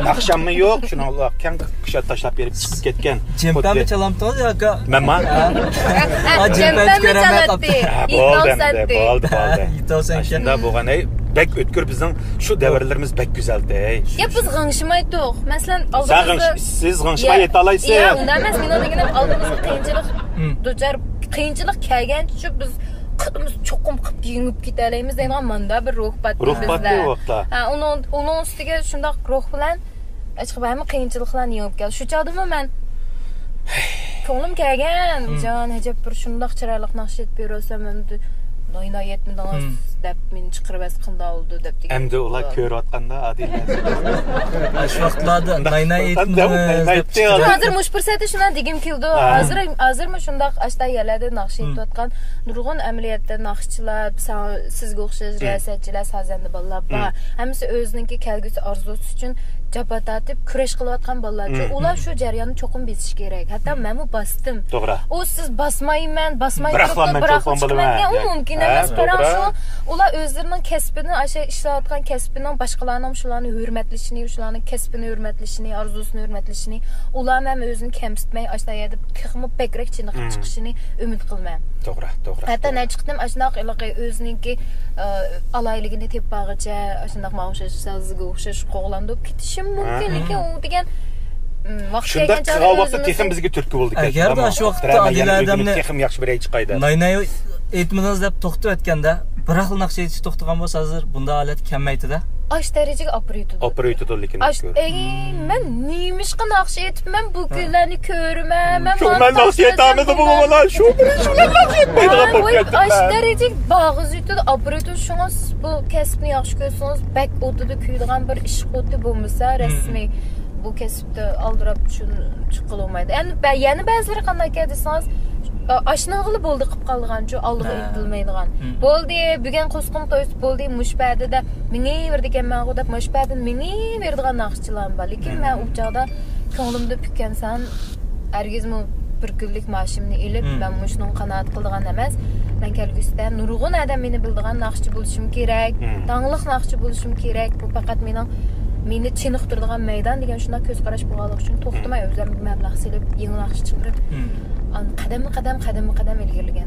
ناخشاممۇ يوق، شۇنىڭ بىلەن كەڭ كۇشات تاشلاپ بېرىپ چىقىپ كەتكەن. جەمپەنمۇ چالامتىڭىز ياكى؟ مەنما؟ ھە، جەمپەنمۇ چالاتتى. بولدى ئەمدى، بولدى، بولدى. ئاشۇنداق بولغان، ئەي، بەك ئۆتكۈر بىزنىڭ شۇ دەۋرلىرىمىز بەك گۈزەلدى، ئەي. يا، بىز غىڭشىمايتتۇق. مەسىلەن، سىز غىڭشىماي ئېيتالايسىز. يا، ئۇنداق ئەمەس، مېنىڭ دېگىنىم ئالدىمىزغا قىيىنچىلىق دۇچار، قىيىنچىلىق كەلگەنچە بىز قىلىمىز، چوقۇم قىلىپ يېڭىپ كېتەلەيمىز دەيدىغان ماندا بىر روھ پاتتى بىزدە. ھە، ئۇنىڭ، ئۇنىڭ ئۈستىگە شۇنداق روھ بىلەن ئاشۇ ھەممە قىيىنچىلىقلارنى يېڭىپ كەلدى. شۇ چاغدىمۇ مەن كۆڭلۈم كەلگەن، جان، ئەجەب بىر شۇنداق چىرايلىق ناخشا ئېيتىپ بېرىۋالسام، ئەمدى ناي ناي ئېيتمىدىڭىز دەپ مېنى چىقىرىۋەتسە قانداق بولىدۇ دەپ دېگەن. ئەمدى ئۇلار كۆرۈۋاتقاندا ئادىل. شۇ ۋاقىتلاردا ناي ناي ئېيتمىدىڭىز دەپ چىقىرىۋەتسە. ھازىر مۇشۇ پۇرسەتتە شۇنداق دېگۈم كېلىدۇ. ھازىر، ھازىرمۇ شۇنداق ئاشتا يەرلەردە ناخشا ئېيتىۋاتقان نۇرغۇن ئەمەلىيەتتە ناخشىچىلار، سىزگە ئوخشاش رىياسەتچىلەر، سازەندە بالىلار بار. ھەممىسى ئۆزىنىڭكى كەلگۈسى ئارزۇسى ئۈچۈن جاپا تارتىپ، كۈرەش قىلىۋاتقان بالىلارچۇ. مم. ئۇلار شۇ جەرياننى چوقۇم بېسىشى كېرەك. ھەتتا مەنمۇ باستىم. توغرا. ئۇ سىز باسمايمەن، باسماي بىراقلا تۇرۇپ، مەن بىراقلا چولپان بولىمەن. چىقىمەن. يا، ئۇ مۇمكىن ھە، ئەمەس. بىراق توغرا. شۇ ئۇلار ئۆزلىرىنىڭ كەسپىنى، ئاشۇ ئىشلەۋاتقان كەسپىنىڭ باشقىلارنىڭ شۇلارنى ھۆرمەتلىشىنى، شۇلارنىڭ كەسپىنى ھۆرمەتلىشىنى، ئارزۇسىنى ھۆرمەتلىشىنى، ئۇلارنى ھەم ئۆزىنى كەمسىتمەي، ئاشۇ يەردە تېخىمۇ بەكرەك چېنىقىپ مم. چىقىشىنى ئۈمىد قىلىمەن. توغرا، توغرا، ھەتتا توغرا. نەچچە قېتىم ئاشۇنداق ھېلىقى ئۆزىنىڭكى، ئە، ئالاھىدىلىكىنى تېپىپ بارغۇچە، ئاشۇنداق ماڭا ئوخشاش، سازىگە ئوخشاش قوغلاندۇرۇپ كېتىشىم مۇمكىن، ھە. لېكىن ئۇ دېگەن، ئم، ۋاقتى شۇنداق كەلگەن چاغدا قىلغان ۋاقىتتا ئۆزىمىز تېخىمۇ بىزگە تۈرتكە بولىدىكەن. ئەگەردە شۇنداق شۇ ۋاقىتتا بىرەر ئادىلە ناھىيەنى ئادەمنى تېخىمۇ ياخشى بىر ئەي چىقاي دەپ. نايناي ئېيتمىدىڭىز دەپ توختىتىۋەتكەندە، بىراقلا ناخشا ئېيتىش توختىغان بولسا، ھازىر بۇنداق ھالەت كەلمەيتتى-دە. ئاش دەرىجىگە ئاپىرىۋېتىدۇ. ئاپىرىۋېتىدۇ، لېكىن ئاش، ئەي، مەن نېمىشقا ناخشا ئېيتىپ، مەن بۇ ھە. كۈنلەرنى كۆرىمەن، مەن شۇ، مانا مەن ناخشا ئېيتالمىدىم، بۇ بالا شۇ بىر ئىش بىلەن ناخشا ئېيتمايدىغان بولۇپ كەتتىم ئاش مەن. دەرىجىگە باغىزى يېتىدۇ، ئاپىرىۋېتىدۇ. شۇڭا سىز بۇ كەسىپنى ياخشى كۆرسىڭىز، بەك ئوتىدا كۆيىدىغان بىر ئىشق ئوتى بولمىسا، مم. رەسمىي بۇ كەسىپتە ئالدىراپ شۇ چىققىلى بولمايدۇ. يەنە بە-، يەنە بەزىلىرى قانداقكەن دېسىڭىز، ئا-، ئاشنىڭغىلا بولدى قىپ قالغانچۇ، ئالدىغا ھە. ئىنتىلمايدىغان. مم. بولدى، بۈگۈن قوسقۇم تويسا بولدى، مۇشۇ پەدىدە مېڭىۋېرىدىكەنمەنغۇ دەپ، مۇشۇ پەدىدە مېڭىۋېرىدىغان ناخشىچىلارمۇ بار. لېكىن مم. مەن ئۇ چاغدا كۆڭلۈمدە پۈككەن سان، ھەرگىزمۇ بىر كۈنلۈك مائاشىمنى ئېلىپ، مم. مەن مۇشۇنىڭغا قانائەت قىلىدىغان ئەمەس. مەن كەلگۈسىدە نۇرغۇن ئادەم مېنى بىلىدىغان ناخشىچى بولۇشۇم كېرەك، مم. داڭلىق ناخشىچى بولۇشۇم كېرەك. بۇ پەقەت مېنىڭ، مېنى چېنىقتۇرىدىغان مەيدان دېگەن شۇنداق كۆز قاراش بولغانلىقى ئۈچۈن توختىماي مم. ئۆزۈمگە مەبلەغ سېلىپ، يېڭى ناخشا چىقىرىپ، مم. ئان-، قەدەممۇ قەدەم، قەدەممۇ قەدەم ئىلگىرىلىگەن.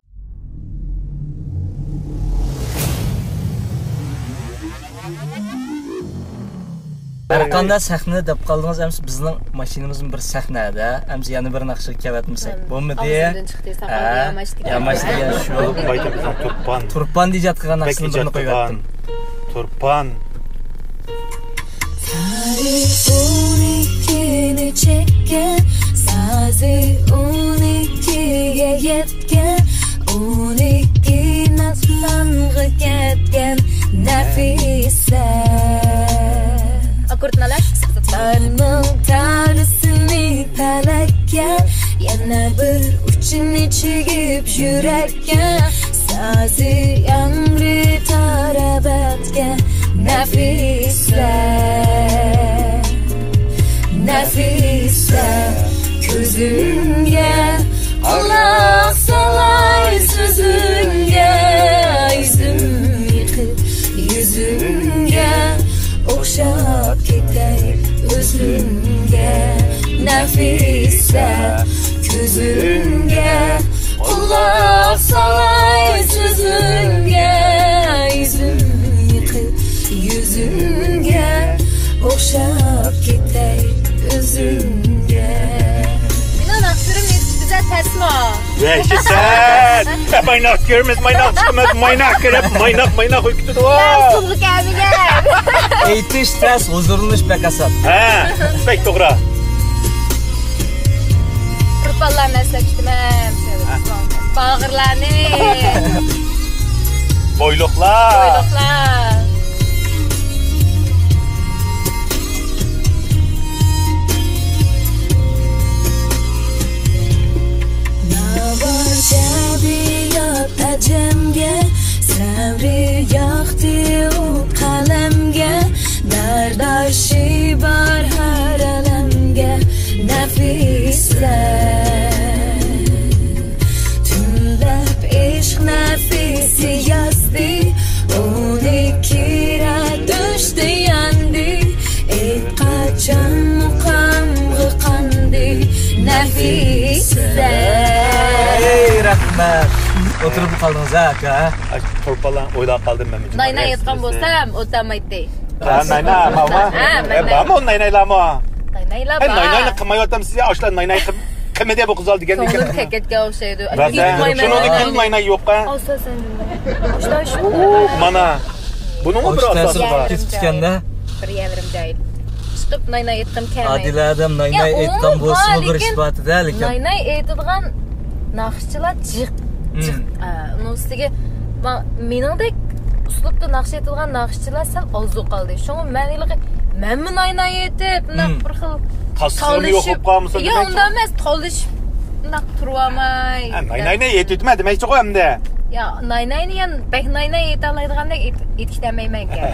ھەرقانداق سەھنە دەپ قالدىڭىز، ئەمسە بىزنىڭ ماشىنىمىزمۇ بىر سەھنەدە، ئەمسە يەنە بىر ناخشىغا كېلىۋەتمىسەك بولمىدى. ئاغزىمدىن چىقتى، ساقال ھە، ياماش دېگەن. ياماش دېگەن شۇ. بايتىم بىزنىڭ تۇرپان. تۇرپان دېيىشىدىغان بەك ناخشىنى بىرنى قويۇۋەتتىم. تۇرپان. سارى ئون ئىككىنى چەككەن، سازى ئون ئىككىگە يەتكەن، ئون ئىككى ناتلانغا كەتكەن نەفىسە. ئاككوردنى ئالاي. تارنىڭ تارىسىنى پەلەككە، يەنە بىر ئۇچىنى چىگىپ يۈرەك سازى ياڭرىتار ئەبەدكە نەفىسە، نەفىسە. كۆزۈڭگە قۇلاق سالاي سۆزۈڭگە، يۈزۈم يېقىپ يۈزۈڭگە، ئوخشاپ كېتەي ئۆزۈڭگە نەفىسە. كۆزۈڭگە قۇلاق سالاي سۆزۈڭگە، يۈزۈم يېقىپ يۈزۈڭگە، ئوخشاپ كېتەي ئۆزۈڭگە. مېنىڭ ناخشىلىرىم نېسىپ گۈزەل تەسمۇ؟ ۋەھشىي سەت! مايناق كىرىمىز، مايناق چىقىمىز، مايناق كىرىپ، مايناق، مايناق ئۆتۈپ كېتىدۇ. ئۇسلۇبغا كەلمىگەن. ئېيتىش تەس، ھۇزۇرلىنىش بەك ئاسان. ھە، بەك توغرا. تۇرپانلارنى ئەسلەپ كېتىمەن. باغىرلارنى. بويلۇقلار. بويلۇقلار. ناۋا شادىيات ئەجەمگە، سەۋرى ياقتى ئۇ قەلەمگە، دارداشى بار ھەر ئالەمگە نەفىسە. تۈنلەپ ئىشق نەفىسى يازدى، ئون ئىككى رەت ئۆچتى ياندى، ئېيتقاچان مۇقامغا قاندى نەفىسە. ئەي، رەھمەت. ئولتۇرۇپ قالدىڭىز ھە، ئاكا، ھە؟ ئاي، تۇرپانلار ئويلاپ قالدىم مەن. نايناي ئېيتقان بولسام، ئولتۇرمايتتى. ھە، ناينا، ماما. ھە، ئە، مەن بارمۇ ناينايلارمۇ؟ ناينايلار ئەي، بار. نايناينى قىلمايۋاتامسىز يا، ئاشۇلار نايناي قىل-، قىلمىدى بۇ قىزلار دېگەندىن كۆڭلۈم كېيىن. كەتكەن ئوخشايدۇ. بەس، شۇنىڭدىن كېيىن نايناي يوق، ھە؟ ئاشۇلار سەن نېمە؟ ئاشۇلار شۇ. ئۇ، مانا. بۇنىڭمۇ بىر ئاساسى بار. كېتىپ كەتكەندە. بىر يەرلىرىم جايىد. چىقىپ نايناي ئېيتقۇم كەلمەيدۇ. ئادىلە ئادەم نايناي ئېيتقان بولسىمۇ بىر ئىسپاتى-دە، لېكىن. نايناي ئېيتىدىغان ناخشىچىلار جىق، جىق. ئە، ئۇنىڭ ئۈستىگە ما-، مېنىڭدەك ئۇسلۇبتا ناخشا ئېيتىدىغان ناخشىچىلار سەل ئازدۇ قالدى. شۇڭا مەن ھېلىقى مەنمۇ نايناي ئېيتىپ، مۇنداق بىر خىل تالىشىپ. ياق، ئۇنداق ئەمەس، تالىشىپ، مۇنداق تۇرۇۋالماي. ھە، نايناينى ئېيتىۋېتىمەن دېمەكچىغۇ ئەمدى. يا، نايناينى يەنە بەك نايناي ئېيتالايدىغاندەك ئېيت-، ئېيتىشتەلمەيمەنكەن.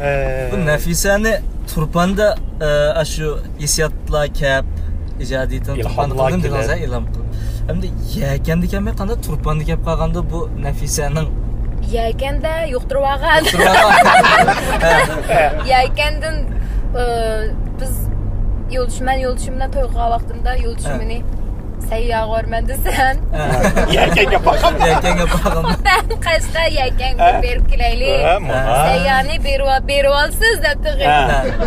ئە، بۇ نەفىسەنى تۇرپاندا، ئە، ئاشۇ ھېسسىياتلار كەپ، ئىجادىيىتىنى تۇرپاندا ئىلھاملار قىلدىم دېدىڭىز، كېلىپ. ھە، ئىلھام قىلىپ. ئەمدى يەكەندە كەلمەي قانداق تۇرپاندا كەپ قالغاندا بۇ نەفىسەنىڭ؟ يەكەندە يۇقتۇرۇۋالغان. يۇقتۇرۇۋالغان. ھە. يەكەندىن، ئە، بىز يولدىشىم، مەن يولدىشىم بىلەن توي قىلغان ۋاقتىمدا يولدىشىم ھە. مېنى سەيياغا بارىمەن دېسەم. ھە. يەكەنگە باقىمەن. يەكەنگە باقىمەن. خوتەن قەشقەر يەكەنگە ھە. بېرىپ كېلەيلى. ھە، مانا. سەييانى بېرىۋال-، بېرىۋالسىز دەپتۇ. ھە.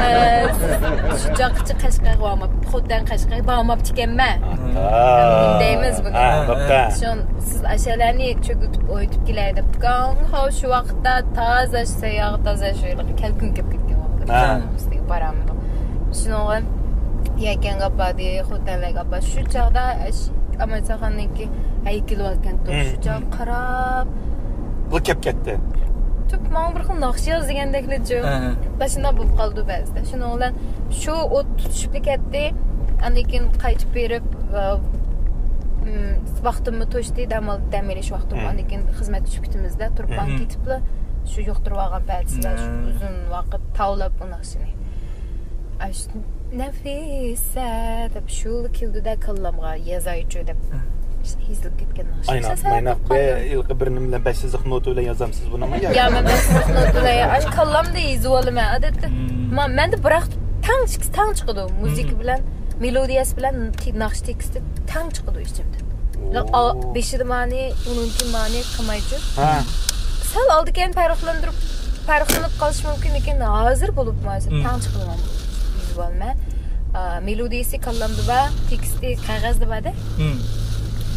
ئە، سىز شۇ چاغقىچە قەشقەرگە بارماپ، خوتەن قەشقەرگە بارماپتىكەنمەن. ھە. دەيمىز بۇنى. ھە، بوپتۇ. شۇ، سىز ئاشۇلارنى چۆكۈتۈپ ئويتۇپ كېلەي دەپتىكەن. ھاۋ، شۇ ۋاقىتتا تازا سەيياغا تازا شۇ يەرگە كەلكۈن كېلىپ كەتكەن ۋاقىت. ھە. ئۈستىگە بارامدۇ. شۇنىڭغا يەكەنگە ئاپاردى، خوتەنلەرگە ئاپاردى. شۇ چاغدا ئەش-، ئامانساخاننىڭكى ھەيكىلى باركەن، مم. شۇ چاغ قاراپ. بۇ كەپ كەتتى. تۈپ ماڭا بىر خىل ناخشا ياز دېگەندەكلىچۇ. ھە. شۇنداق بولۇپ قالىدۇ بەزىدە. شۇنىڭ بىلەن شۇ ئوت تۇتۇشۇپلا كەتتى. ئاندىن كېيىن قايتىپ بېرىپ، ئا، مم، ۋاقتىممۇ توشتى، دەم ئال-، دەم ئېلىش ۋاقتىممۇ. مم. ئاندىن كېيىن خىزمەتكە چۈشۈپ كېتىمىزدە، تۇرپان مم. كېتىپلا شۇ يۇقتۇرۇۋالغان پەدىسىدە شۇ مم. ئۇزۇن ۋاقىت تاۋلاپ ئۇ ناخشىنى. ئاشۇ نەفىسە دەپ شۇلا كېلىدۇ-دە كاللامغا، يازايچۇ دەپ ھە. ھېزىلىپ كەتكەن ناخشا. ئايناق، مايناق، بىر نېمە بىلەن بەش سىزىق نوتا بىلەن يازامسىز بۇنىمۇ ياكى؟ يا، مەن بەش سىزىق نوتا بىلەن، ئاشۇ كاللامدا يېزىۋالىمەن. ئادەتتە مم. ما-، مەندە بىراق تەڭ چىق-، تەڭ چىقىدۇ. مۇزىكا مم. بىلەن، مېلودىيەسى بىلەن تى-، ناخشا تېكىستى تەڭ چىقىدۇ ئىچىمدىن. ئو. بىلەن ئا-، بېشىدا مانى، ئۇنىڭكى مانى قىلمايچۇ. ھە. سەل ئالدى كەينى پەرقلەندۈرۈپ، پەرقلىنىپ قالىشى مۇمكىن، لېكىن ھازىر بولۇپ مانا مم. تەڭ چىقىدىغان بولۇپ ۋىزۇئال مەن. ئا، مېلودىيىسى كاللامدا بار، تېكىستى قەغەزدە بار-دە. مم.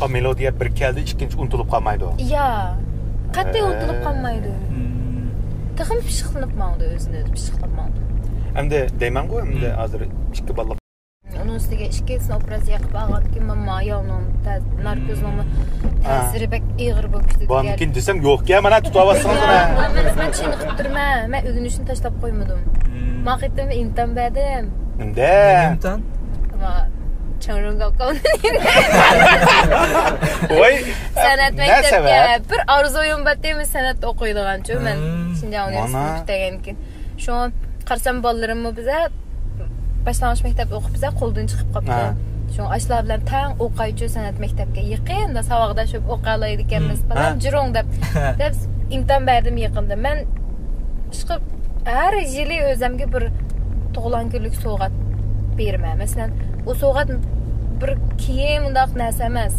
ئا، مېلودىيە بىر كەلدى، ئىككىنچى ئۇنتۇلۇپ قالمايدۇ. يا. قەتئىي ھە. ئۇنتۇلۇپ قالمايدۇ. مم. تېخىمۇ پىششىقلىنىپ ماڭىدۇ، ئۆزىنى ئۆزى پىششىقلاپ ماڭىدۇ. ئەمدى دەيمەنغۇ، ئەمدى مم. ھازىر ئىككى بالىلىق ئۇنىڭ ئۈستىگە ئىككىسىنى ئوپېراتسىيە قىلىپ ئالغاندىن كېيىن، مانا، مايالنىڭ تە-، ناركوزنىڭمۇ ھە. تەسىرى بەك ئېغىر بولۇپ كېتىدىكەن. بۇنىڭكىن دېسەم يوقكەن، مانا تۇتۇۋالسىڭىز مانا. مەن، مەن چېنىقىپ تۇرىمەن. مەن ئۆگىنىشنى تاشلاپ قويمىدىم. مم. ما قېتىم ئىمتىھان بەردىم. ئەمدى؟ نېمە ئىمتىھان؟ ما، چاڭرۇڭگاۋ قاۋنىنى. ۋاي. سەنئەت مەكتەپكە. بىر ئارزۇيۇم بارتى، سەنئەتتە ئوقۇيدىغانچۇ مەن. مم. شىنجاڭ ئۇنىۋېرسىتېتىنى پۈتتۈرگەندىن كېيىن. شۇڭا قارىسام، بالىلىرىممۇ بىزە باشلانغۇچ مەكتەپتە ئوقۇپ، بىزە قولدىن چىقىپ قاپتۇ. ھە. شۇڭا ئاشۇلار بىلەن تەڭ ئوقايچۇ سەنئەت مەكتەپكە يېقىندا، ساۋاقداش بولۇپ ئوقالايدىكەنمىز. مم. بالام، ھە. جۈرۈڭ دەپ، ھە. دەپ ئىمتىھان بەردىم يېقىندا. مەن ئىشقىلىپ ھەر يىلى ئۆزەمگە بىر تۇغۇلغان كۈنلۈك سوۋغات بېرىمەن. مەسىلەن، ئۇ سوۋغات بىر كىيىم، ئۇنداق نەرسە ئەمەس.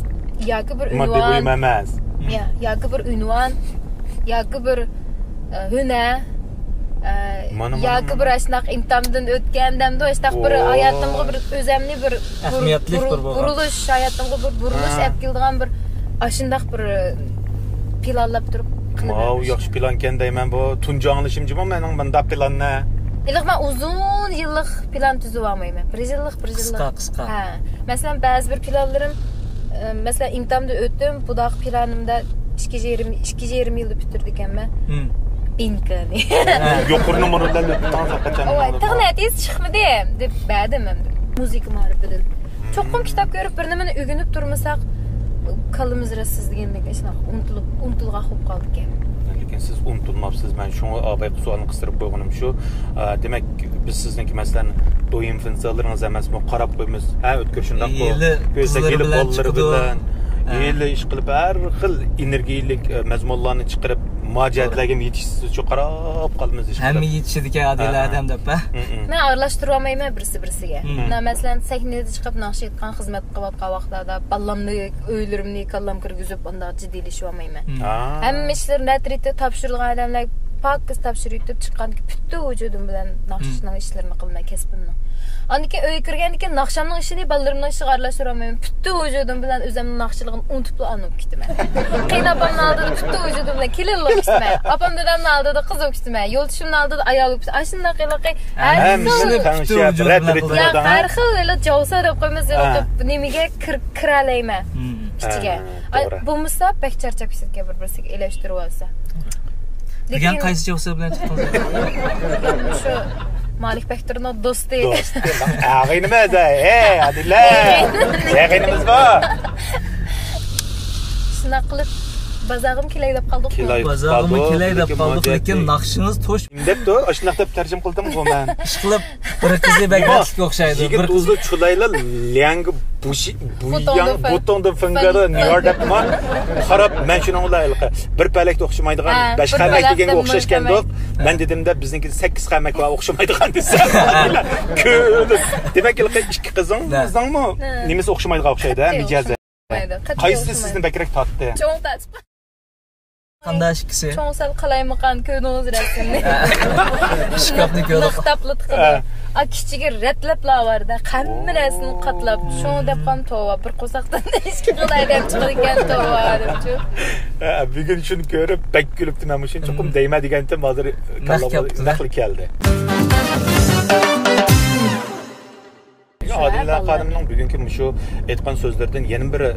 ياكى بىر ماددىي ئۇنۋان. بۇيۇم ئەمەس. يا-، ياكى بىر ئۇنۋان. ياكى بىر، ئە، ھۈنەر، ئە، مانا، مانا، ياكى مانا. بىر ئاشۇنداق ئىمتىھاندىن ئۆتكەن دەمدۇ، ئاشۇنداق بىر ھاياتىمغا بىر ئۆزەمنى بىر بۇر-، ئەھمىيەتلىك بۇر-، بىر بولغان. بۇرۇلۇش، ھاياتىمغا بىر بۇرۇلۇش ھە. ئەپ كېلىدىغان بىر ئاشۇنداق بىر پىلانلاپ تۇرۇپ قىلىمەن. ماۋۇ ياخشى پىلانكەن دەيمەن بۇ. تۇنجى ئاڭلىشىم جۇمۇ مېنىڭ مۇنداق پىلاننى. ھېلىقى مەن ئۇزۇن يىللىق پىلان تۈزۈۋالمايمەن. بىر يىللىق، بىر يىللىق. قىسقا، قىسقا. ھە. مەسىلەن، بەزى بىر پىلانلىرىم، ئە، مەسىلەن، ئىمتىھاندىن ئۆتتۈم، بۇداقى پىلانىمدا ئىككى يېرىم، ئىككى يېرىم يىلدا پۈتتۈرىدىكەنمەن. مم. ئىنكانى. يۇقىرى نومۇرلار ئۆتتىڭىز ھەقىقەتەن. ئاۋاي، تېخى نەتىجىسى چىقمىدى، دەپ بەردىم ئەمدى. مۇزىكا مائارىپىدىن. چوقۇم كىتاب كۆرۈپ، بىر نېمىنى ئۆگىنىپ تۇرمىساق، كاللىمىز رەتسىز دېگەندەك، شۇنداق ئۇنتۇلۇپ، ئۇنتۇلغاق بولۇپ قالىدىكەن. لېكىن سىز ئۇنتۇلماپسىز. مەن شۇڭا ئاۋايقى سوئالنى قىستۇرۇپ قويغىنىم شۇ. ئا، دېمەك، بىز سىزنىڭكى، مەسىلەن، دويىن فىنسىلىرىڭىز ئەمەسمۇ، قاراپ قويىمىز. ھە، ئۆتكۈر شۇنداققۇ. ھېلى كۆرسەك، قىزلىرى ھېلى بىلەن بالىلىرى چىقىدۇ. بىلەن، ھە. ھېلى ئىشقىلىپ، ھەر خىل ئېنېرگىيىلىك، ئە، مەزمۇنلارنى چىقىرىپ، ما جەھەتلەرگە يېتىشسىزچۇ، قاراپ قالىمىز ئىشقىلىپ. ھەممە يېتىشىدىكەن ئادىل ھە، ھە. ئادەم دەپ، ھە؟ مم، مم. مەن ئارىلاشتۇرۇۋالمايمەن بىرسى بىرسىگە. مم. مەن، مەسىلەن، سەھنىدە چىقىپ ناخشا ئېيتقان، خىزمەت قىلىۋاتقان ۋاقىتلاردا بالامنى، ئۆيلىرىمنى كاللام كىرگۈزۈپ، ئۇنداق جىددىيلىشىۋالمايمەن. مم. ھا. ھەممە ئىشلىرىنى رەت-رېتىدە تاپشۇرىدىغان ئادەملەر پاكىز تاپشۇرۇۋېتىپ چىققاندىكى پۈتۈن ۋۇجۇدۇم بىلەن ناخشىنىڭ مم. ئىشلىرىنى قىلىمەن، كەسپىمنىڭ. ئاندىن كېيىن ئۆيگە كىرگەندىن كېيىن ناخشامنىڭ ئىشىنى بالىلىرىمنىڭ ئىشىغا ئارىلاشتۇرالمايمەن. پۈتۈن ۋۇجۇدۇم بىلەن ئۆزۈمنىڭ ناخشىچىلىقىنى ئۇنتۇپلا ئانا بولۇپ كېتىمەن. قېيىنئاپامنىڭ ئالدىدا پۈتۈن ۋۇجۇدۇم بىلەن كېلىنلا بولۇپ كېتىمەن. ئاپام دادامنىڭ ئالدىدا قىز بولۇپ كېتىمەن. يولدىشىمنىڭ ئالدىدا ئايال بولۇپ كېتىمەن. ئاشۇنداق ھېلىقى ھەممىسىنى پۈتۈن ۋۇجۇدۇم بىلەن يا، قىلىدىغان. ھەر خىل ھېلى جاۋسا دەپ قويمىسا، ھە. ھېلىقى نېمىگە كىر-، كىرەلەيمەن مم. ئىچىگە. ھە، ئاي، توغرا. بولمىسا بەك چارچاپ كېتىدىكەن بىر-بىرسىگە ئېلەشتۈرۈۋالسا. لېكىن قايسى جاۋسا بىلەن چىقتىڭىز؟ شۇ مالىك بەكتۇرنىڭ دوستى. دوستى. ئاغىنىمىز، ھەي، ئادىلە. ئاغىنىمىز بۇ. شۇنداق قىلىپ بازارغىمۇ كېلەي دەپ قالدۇقمۇ؟ كېلەي بازارغىمۇ دەپ قالدۇق، كېلەي دەپ لېكىن قالدۇق، مۇھاجىر لېكىن ناخشىڭىز توش. نېمە دەپتۇ؟ ئاشۇنداق دەپ تەرجىمە قىلدىمغۇ مەن. ئىشقىلىپ، بىر قىزنى بەك نېمە؟ ياخشى ئوخشايدۇ. يىگىت بىر قىز ئۇزۇن چۇلايلا لياڭگا بۇشى، بۇياڭ، بۇتوڭدىن فېڭگادا نيۇيار دەپما. قاراپ، مەن شۇنىڭ بىلەن ھېلىقى بىر پەلەكتە ئوخشىمايدىغان، ھە، بەش بىر خەمەك پەلەكتە دېگەنگە مىڭ ئوخشاشكەندۇق. خەمەك. مەن دېدىمدە، بىزنىڭكى سەككىز خەمەك بار ئوخشىمايدىغان دېسە. كۆلۈس. دېمەك، ھېلىقى ئىككى قىزىڭ، ھە، بىزنىڭمۇ ھە. نېمىسى ئوخشىمايدىغان ئوخشايدۇ، ھە، قەتئىي مىجەزى. ئوخشىمايدۇ. قەتئىي قايسىسى ئوخشىمايدۇ. سىزنى بەكرەك تارتتى؟ چوڭ تارتىپ. قانداق ئىككىسى؟ چوڭ سەل قالايمىقان، كۆردىڭىز رەسىمنى. شكافنى كۆردۇق. مىخ تاپلىتىپ. ھە. ئا، كىچىكى رەتلەپلا بار-دە، ھەممە نەرسىنى قاتلاپ، شۇڭا دەپ قالدىم، توۋا، بىر قورساقتىن ئىككى خىل ئادەم چىقىدىكەن، توۋا، دەپچۇ. ھە، بۈگۈن شۇنى كۆرۈپ بەك كۈلۈپتىمەن، مۇشۇنى چوقۇم دەيمەن دېگەنتىم، ھازىر نەق كەپتۇ-دە. نەقلا كەلدى. ئادىلە خانىمنىڭ بۈگۈنكى مۇشۇ ئېيتقان سۆزلىرىدىن يەنە بىر، ئە،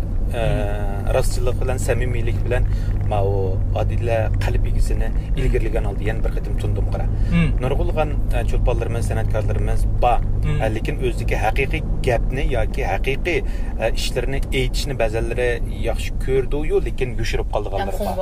راستچىللىق بىلەن، سەمىمىيلىك بىلەن ماۋۇ ئادىلە قەلب ئىگىسىنى ئىلگىرىلىگەن ھالدا يەنە بىر قېتىم تونۇدۇم، قارا. مم. نۇرغۇنلىغان، ئە، چولپانلىرىمىز، سەنئەتكارلىرىمىز بار. مم. ئە، لېكىن ئۆزىدىكى ھەقىقىي گەپنى ياكى ھەقىقىي، ئە، ئىشلىرىنى ئېيتىشنى بەزەنلىرى ياخشى كۆرىدۇ-يۇ، لېكىن يوشۇرۇپ قالىدىغانلىرى بار.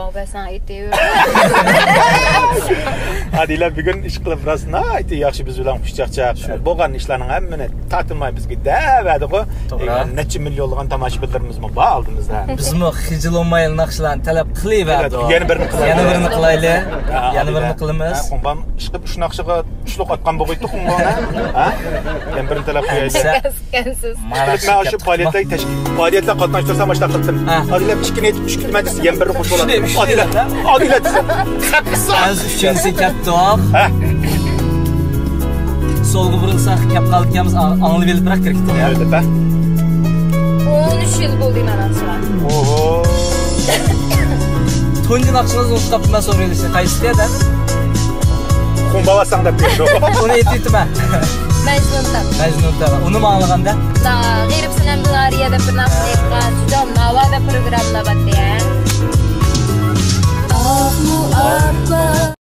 ئادىلە بۈگۈن ئىشقىلىپ راست ناھايىتى ياخشى بىز بىلەن خۇشچاقچاق. شۇ. بولغان ئىشلارنىڭ ھەممىنى تارتىنماي بىزگە دەۋەردىغۇ. توغرا. ئە، نەچچە مىليونلىغان تاماشىبىنلىرىمىزمۇ بار ئالدىمىزدا. بىزمۇ خىجىل بولمايلا ناخشىلارنى تەلەپ قىلىۋەردۇق. يەنە بىرنى قىلايلى. يەنە بىرنى قىلايلى. ھە، يەنە بىرنى قىلىمىز. ھە، قومبان ئىشقىلىپ ئۈچ ناخشىغا ئۈچلۈك ئاتقان بولغىيتتۇق، قومبان. ھە؟ يەنە بىرنى تەلەپ قىلايلى. ئەمسە. قىلىپ مەن شۇ پائالىيەتلەر تەشكىل، پائالىيەتلەر قاتناشتۇرسام ئاشۇنداق قىلدىم. ھە. ئادىلە ئىككىنى ئېيتىپ، ئۈچ كۈتىمەن دېسە، يەنە بىرنى قوشۇپ ئالاتتىم. ئادىلە، ئادىلە دېسە. ھەممىسى ئۈچىنچى كەپتۇ. ھە. سولغا بۇرۇلساق، كەپ قالىدىكەنمىز، ئاڭ-، ئاڭلىۋېلىپ بىراق كىرىپ كېتىدۇ. ئەلۋەتتە. ئون ئۈچ يىل بولدى مانا شۇ. ئوھو. تۇنجى ناخشىڭىزنى ئۇنتۇپ قاپتىمەن، سورىۋېلىشنى. قايسىسى دە؟ قومباۋاساڭ دەپ بېرىدۇ. ئۇنى ئېيتىۋېتىمەن. مەجنۇن تاپ. مەجنۇن تاپ. ئۇنىمۇ ئاڭلىغاندا؟ غېرىب سەنەمدىن ئارىيە دەپ بىر ناخشىنى ئېيتقان، جۇجام ناۋا دەپ پروگراممىدا باتتى. ئاقمۇ ئاپپاق.